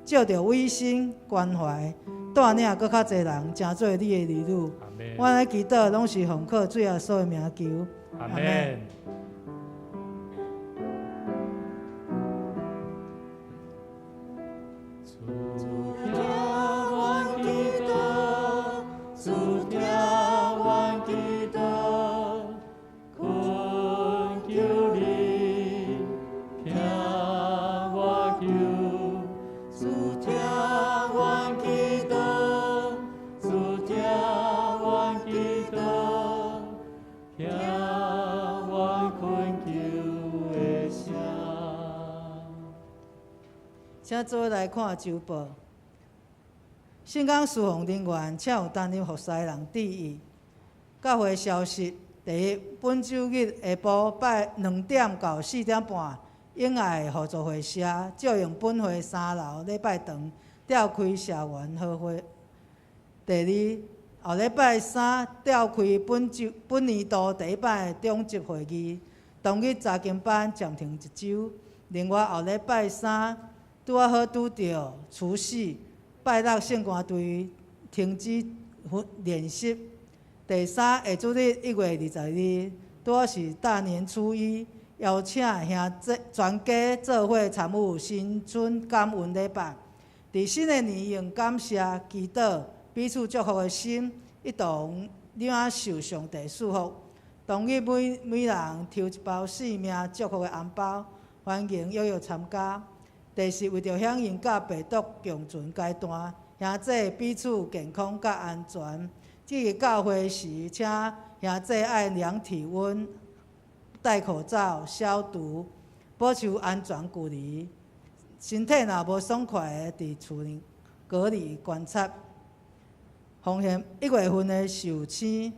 藉著委身關懷，帶領閣較濟人成做你的兒女。阮的祈禱攏是奉靠主耶穌的名求。阿們。請做伙來看週報。聖工事奉人員，請有擔任服侍的人注意。教會消息：第一，本週日下晡拜2點到4點半，永愛互助會社借用本會3樓禮拜堂召開社員和會。第二，後禮拜三召開本週本年度第一擺長執會議，當日查經班暫停一週。另外後禮拜三拄仔好拄著除夕，拜六聖歌隊停止練習。第三，下主日1月20日，拄仔是大年初一，邀請兄弟全家做伙參與新春感恩禮拜。佇新的年用感謝、祈禱、彼此祝福的心，一同領受上帝賜福。當日每每人抽一包性命祝福的紅包，歡迎踴躍參加。第四，為著響應佮病毒共存階段，兄弟彼此健康佮安全。至於教會時，請兄弟愛量體溫、戴口罩、消毒，保持安全距離。身體若無爽快的，佇厝裡隔離觀察。奉獻1月份的壽星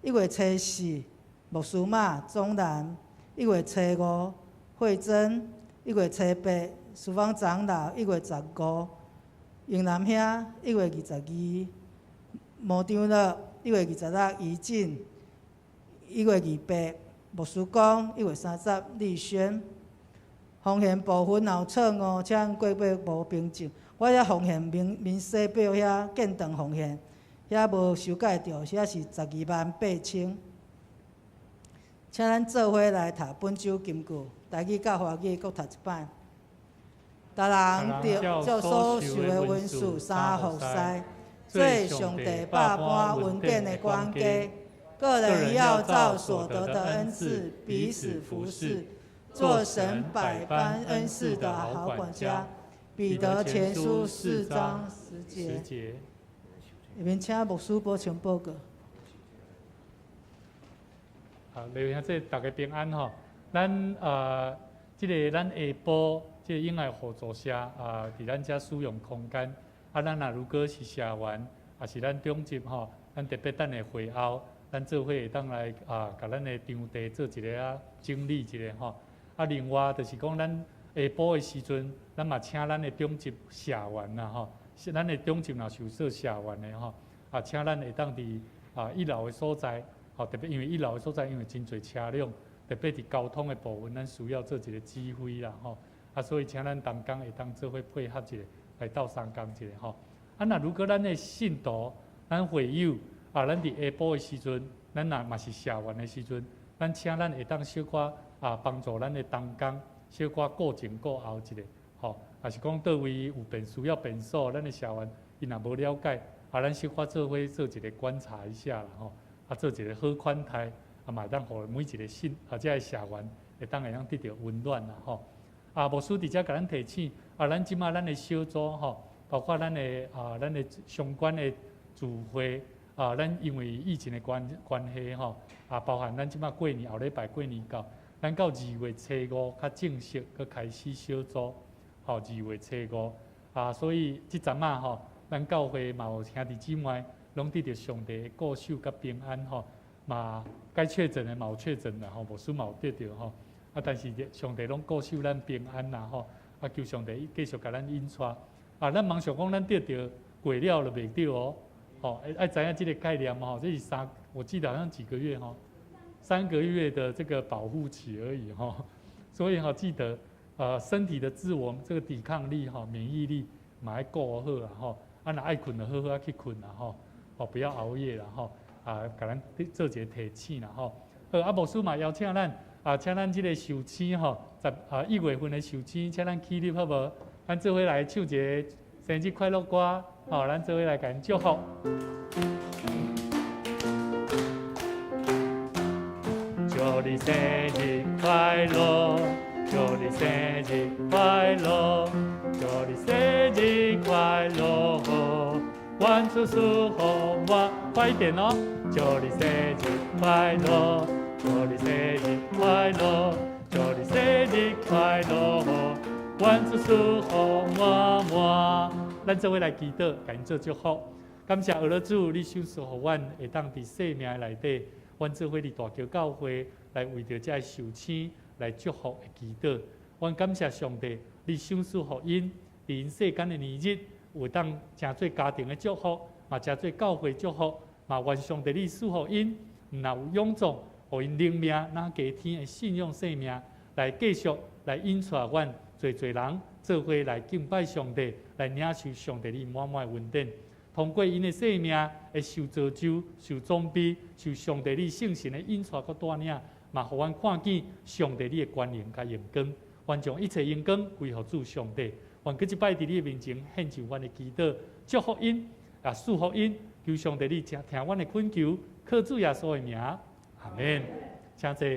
，1月初四，牧師馬總南；1月初五，慧珍；1月初八，書房長老；1月15，英南兄；1月22，毛長樂；1月26，怡靜；1月28，牧師公；1月30，立軒。奉獻部分若有錯誤，請過尾無憑證。我遐奉獻明明細表遐建堂奉獻，遐無修改著，遐是12萬8千。請咱做伙來讀本週金句，台語佮華語各讀一擺。逐人照所受的恩賜相服侍，做上帝百般恩典的管家。各人要照所得的恩賜彼此服侍，做神百般恩賜的好管家。彼得前書4章10節。下面請牧師補充報告。好，劉兄弟，大家平安吼。咱這个咱下晡這个永愛互助社啊，佇咱遮使用空間。啊，咱若如果是社員，也是咱長執吼，咱特別等下會後，咱做伙會當來啊，共咱的場地做一个啊整理一下吼。啊，另外就是講咱下晡的時陣，咱嘛請咱的長執社員啦吼，是咱的長執若是有做社員的吼，啊，請咱會當佇啊一樓的所在，吼，特別因為一樓的所在因為真濟車輛，特別佇交通的部分，咱需要做一個指揮啦吼。啊，所以請咱同工會當做伙配合一下，來鬥相共一下吼。啊，若如果咱的信徒、咱會友啊，咱佇下晡的時陣，咱若嘛是社員的時陣，咱請咱會當小可啊幫助咱的同工，小可顧前顧後一下，吼，也是講佗位有便需要便所，咱的社員伊若無了解，啊，咱小可做伙做一個觀察一下啦，吼，啊，做一個好款待，啊，嘛會當予每一個信啊，這个社員會當會當得著溫暖啦，吼。啊，牧師佇遮共咱提醒，啊，咱這馬咱的小組吼，包括咱的啊，咱的相關的聚會，啊，咱因為疫情的關係吼，啊，包含咱這馬過年後禮拜過年到，咱到二月初五較正式閣開始小組，吼，二月初五啊，所以這陣仔吼，咱教會嘛有兄弟姊妹攏得著上帝的顧守佮平安吼，嘛該確診的嘛有確診啦吼，牧師嘛有得著吼，啊，但是上帝攏顧守咱平安啦吼，啊，求上帝繼續共咱引帶，啊，咱茫想講咱得著過了就袂著哦，吼，愛知影這个概念吼，這是三，我記得好像幾個月吼。3個月的這個保護期而已哈，所以哈記得，身體的自我這個抵抗力哈，免疫力嘛愛顧好啦吼，啊若愛睏就好好仔去睏啦吼，哦不要熬夜啦吼，啊共咱做一个提醒啦吼。好，啊牧師嘛邀請咱啊，請咱這個壽星吼，十啊一月份的壽星，請咱起立好無？咱做伙來唱一个生日快樂歌，吼，咱做伙來共𪜶祝福。祝你生日快樂，祝你生日快樂，祝你生日快樂，願主賜福我，快一點哦！祝你生日快樂，祝你生日快樂，祝你生日快樂，願主賜福滿滿。咱做伙來祈禱，共𪜶做祝福。感謝阿主，你賞賜予阮會當佇生命內底。阮做伙佇大橋教會來為著這个壽星來祝福的祈禱。阮感謝上帝，你賞賜予𪜶，佇𪜶世間的年日，有當成做家庭的祝福，嘛成做教會祝福，嘛願上帝你賜予𪜶，毋若有勇壯，予𪜶靈命若加添的信仰生命，來繼續來引帶阮濟濟人做伙來敬拜上帝，來領受上帝你滿滿的恩典。通過𪜶的生命會受造就、受裝備、受上帝你聖神的引帶佮帶領，嘛予阮看見上帝你的權能佮榮光。願將一切榮光歸予主上帝。願閣一擺佇你的面前獻上阮的祈禱，祝福𪜶，也賜福𪜶，求上帝你聽聽阮的懇求，靠主耶穌的名，阿門。請坐。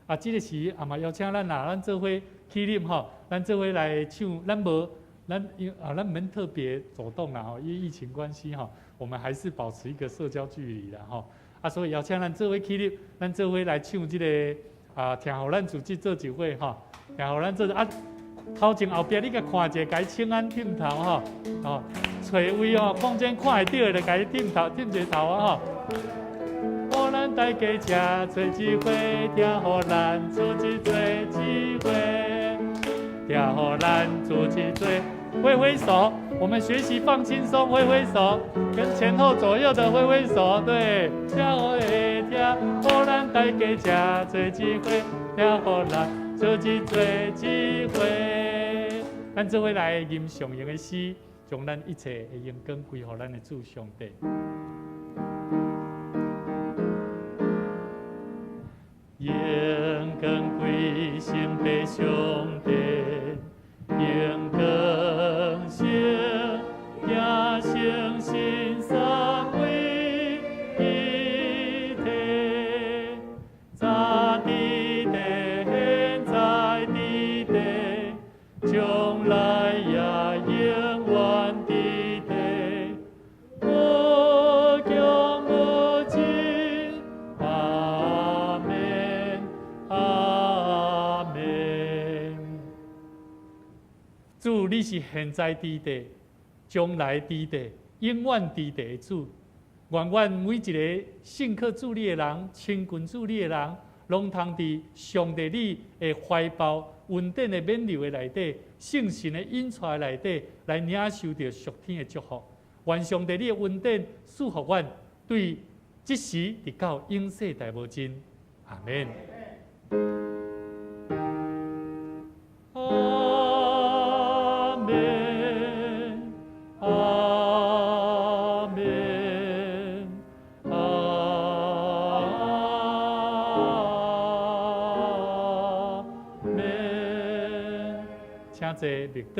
啊，這个時也嘛邀請咱啊，咱做伙起立吼，咱做伙來唱，咱無。咱因啊，咱毋免特別走動啦吼，因為疫情關係吼，我們還是保持一個社交距離啦吼。啊，所以邀請咱做伙起立，咱做伙來唱這个啊，聽予咱自己做一伙吼，聽予咱做啊，頭前後壁你共看者，共伊請安點頭吼，哦，揣位吼，空間看會著的，就共伊點頭，點一个頭啊吼。予咱大家這做一伙，聽予咱自己做一伙，聽予咱自己做。揮揮手，我們學習放輕鬆，揮揮手，跟前後左右的揮揮手，對。聽予聽，予咱大家這做一伙，聽予咱自己做一伙。咱做伙來吟誦詠的詩，將咱一切的榮光歸予咱的主上帝。榮光歸聖父上帝，榮光聖子聖神三位一體，早佇地，現在佇地，將來也永遠佇地，無窮無盡，阿們，阿們。主，你是現在佇地、將來佇地、永遠佇地的主。願阮每一个信靠主你的人、親近主你的人，攏通佇上帝你的懷抱、恩典的勉勵的內底、聖神的引帶內底，來領受著屬天的祝福。願上帝你的恩典賜予阮，對這時直到永世代無盡。阿們。阿們，阿們，阿們。請坐，默禱。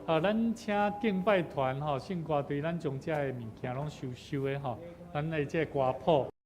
好，咱請敬拜團吼，聖歌隊，咱將這个物件攏收收的吼，咱的這个歌譜。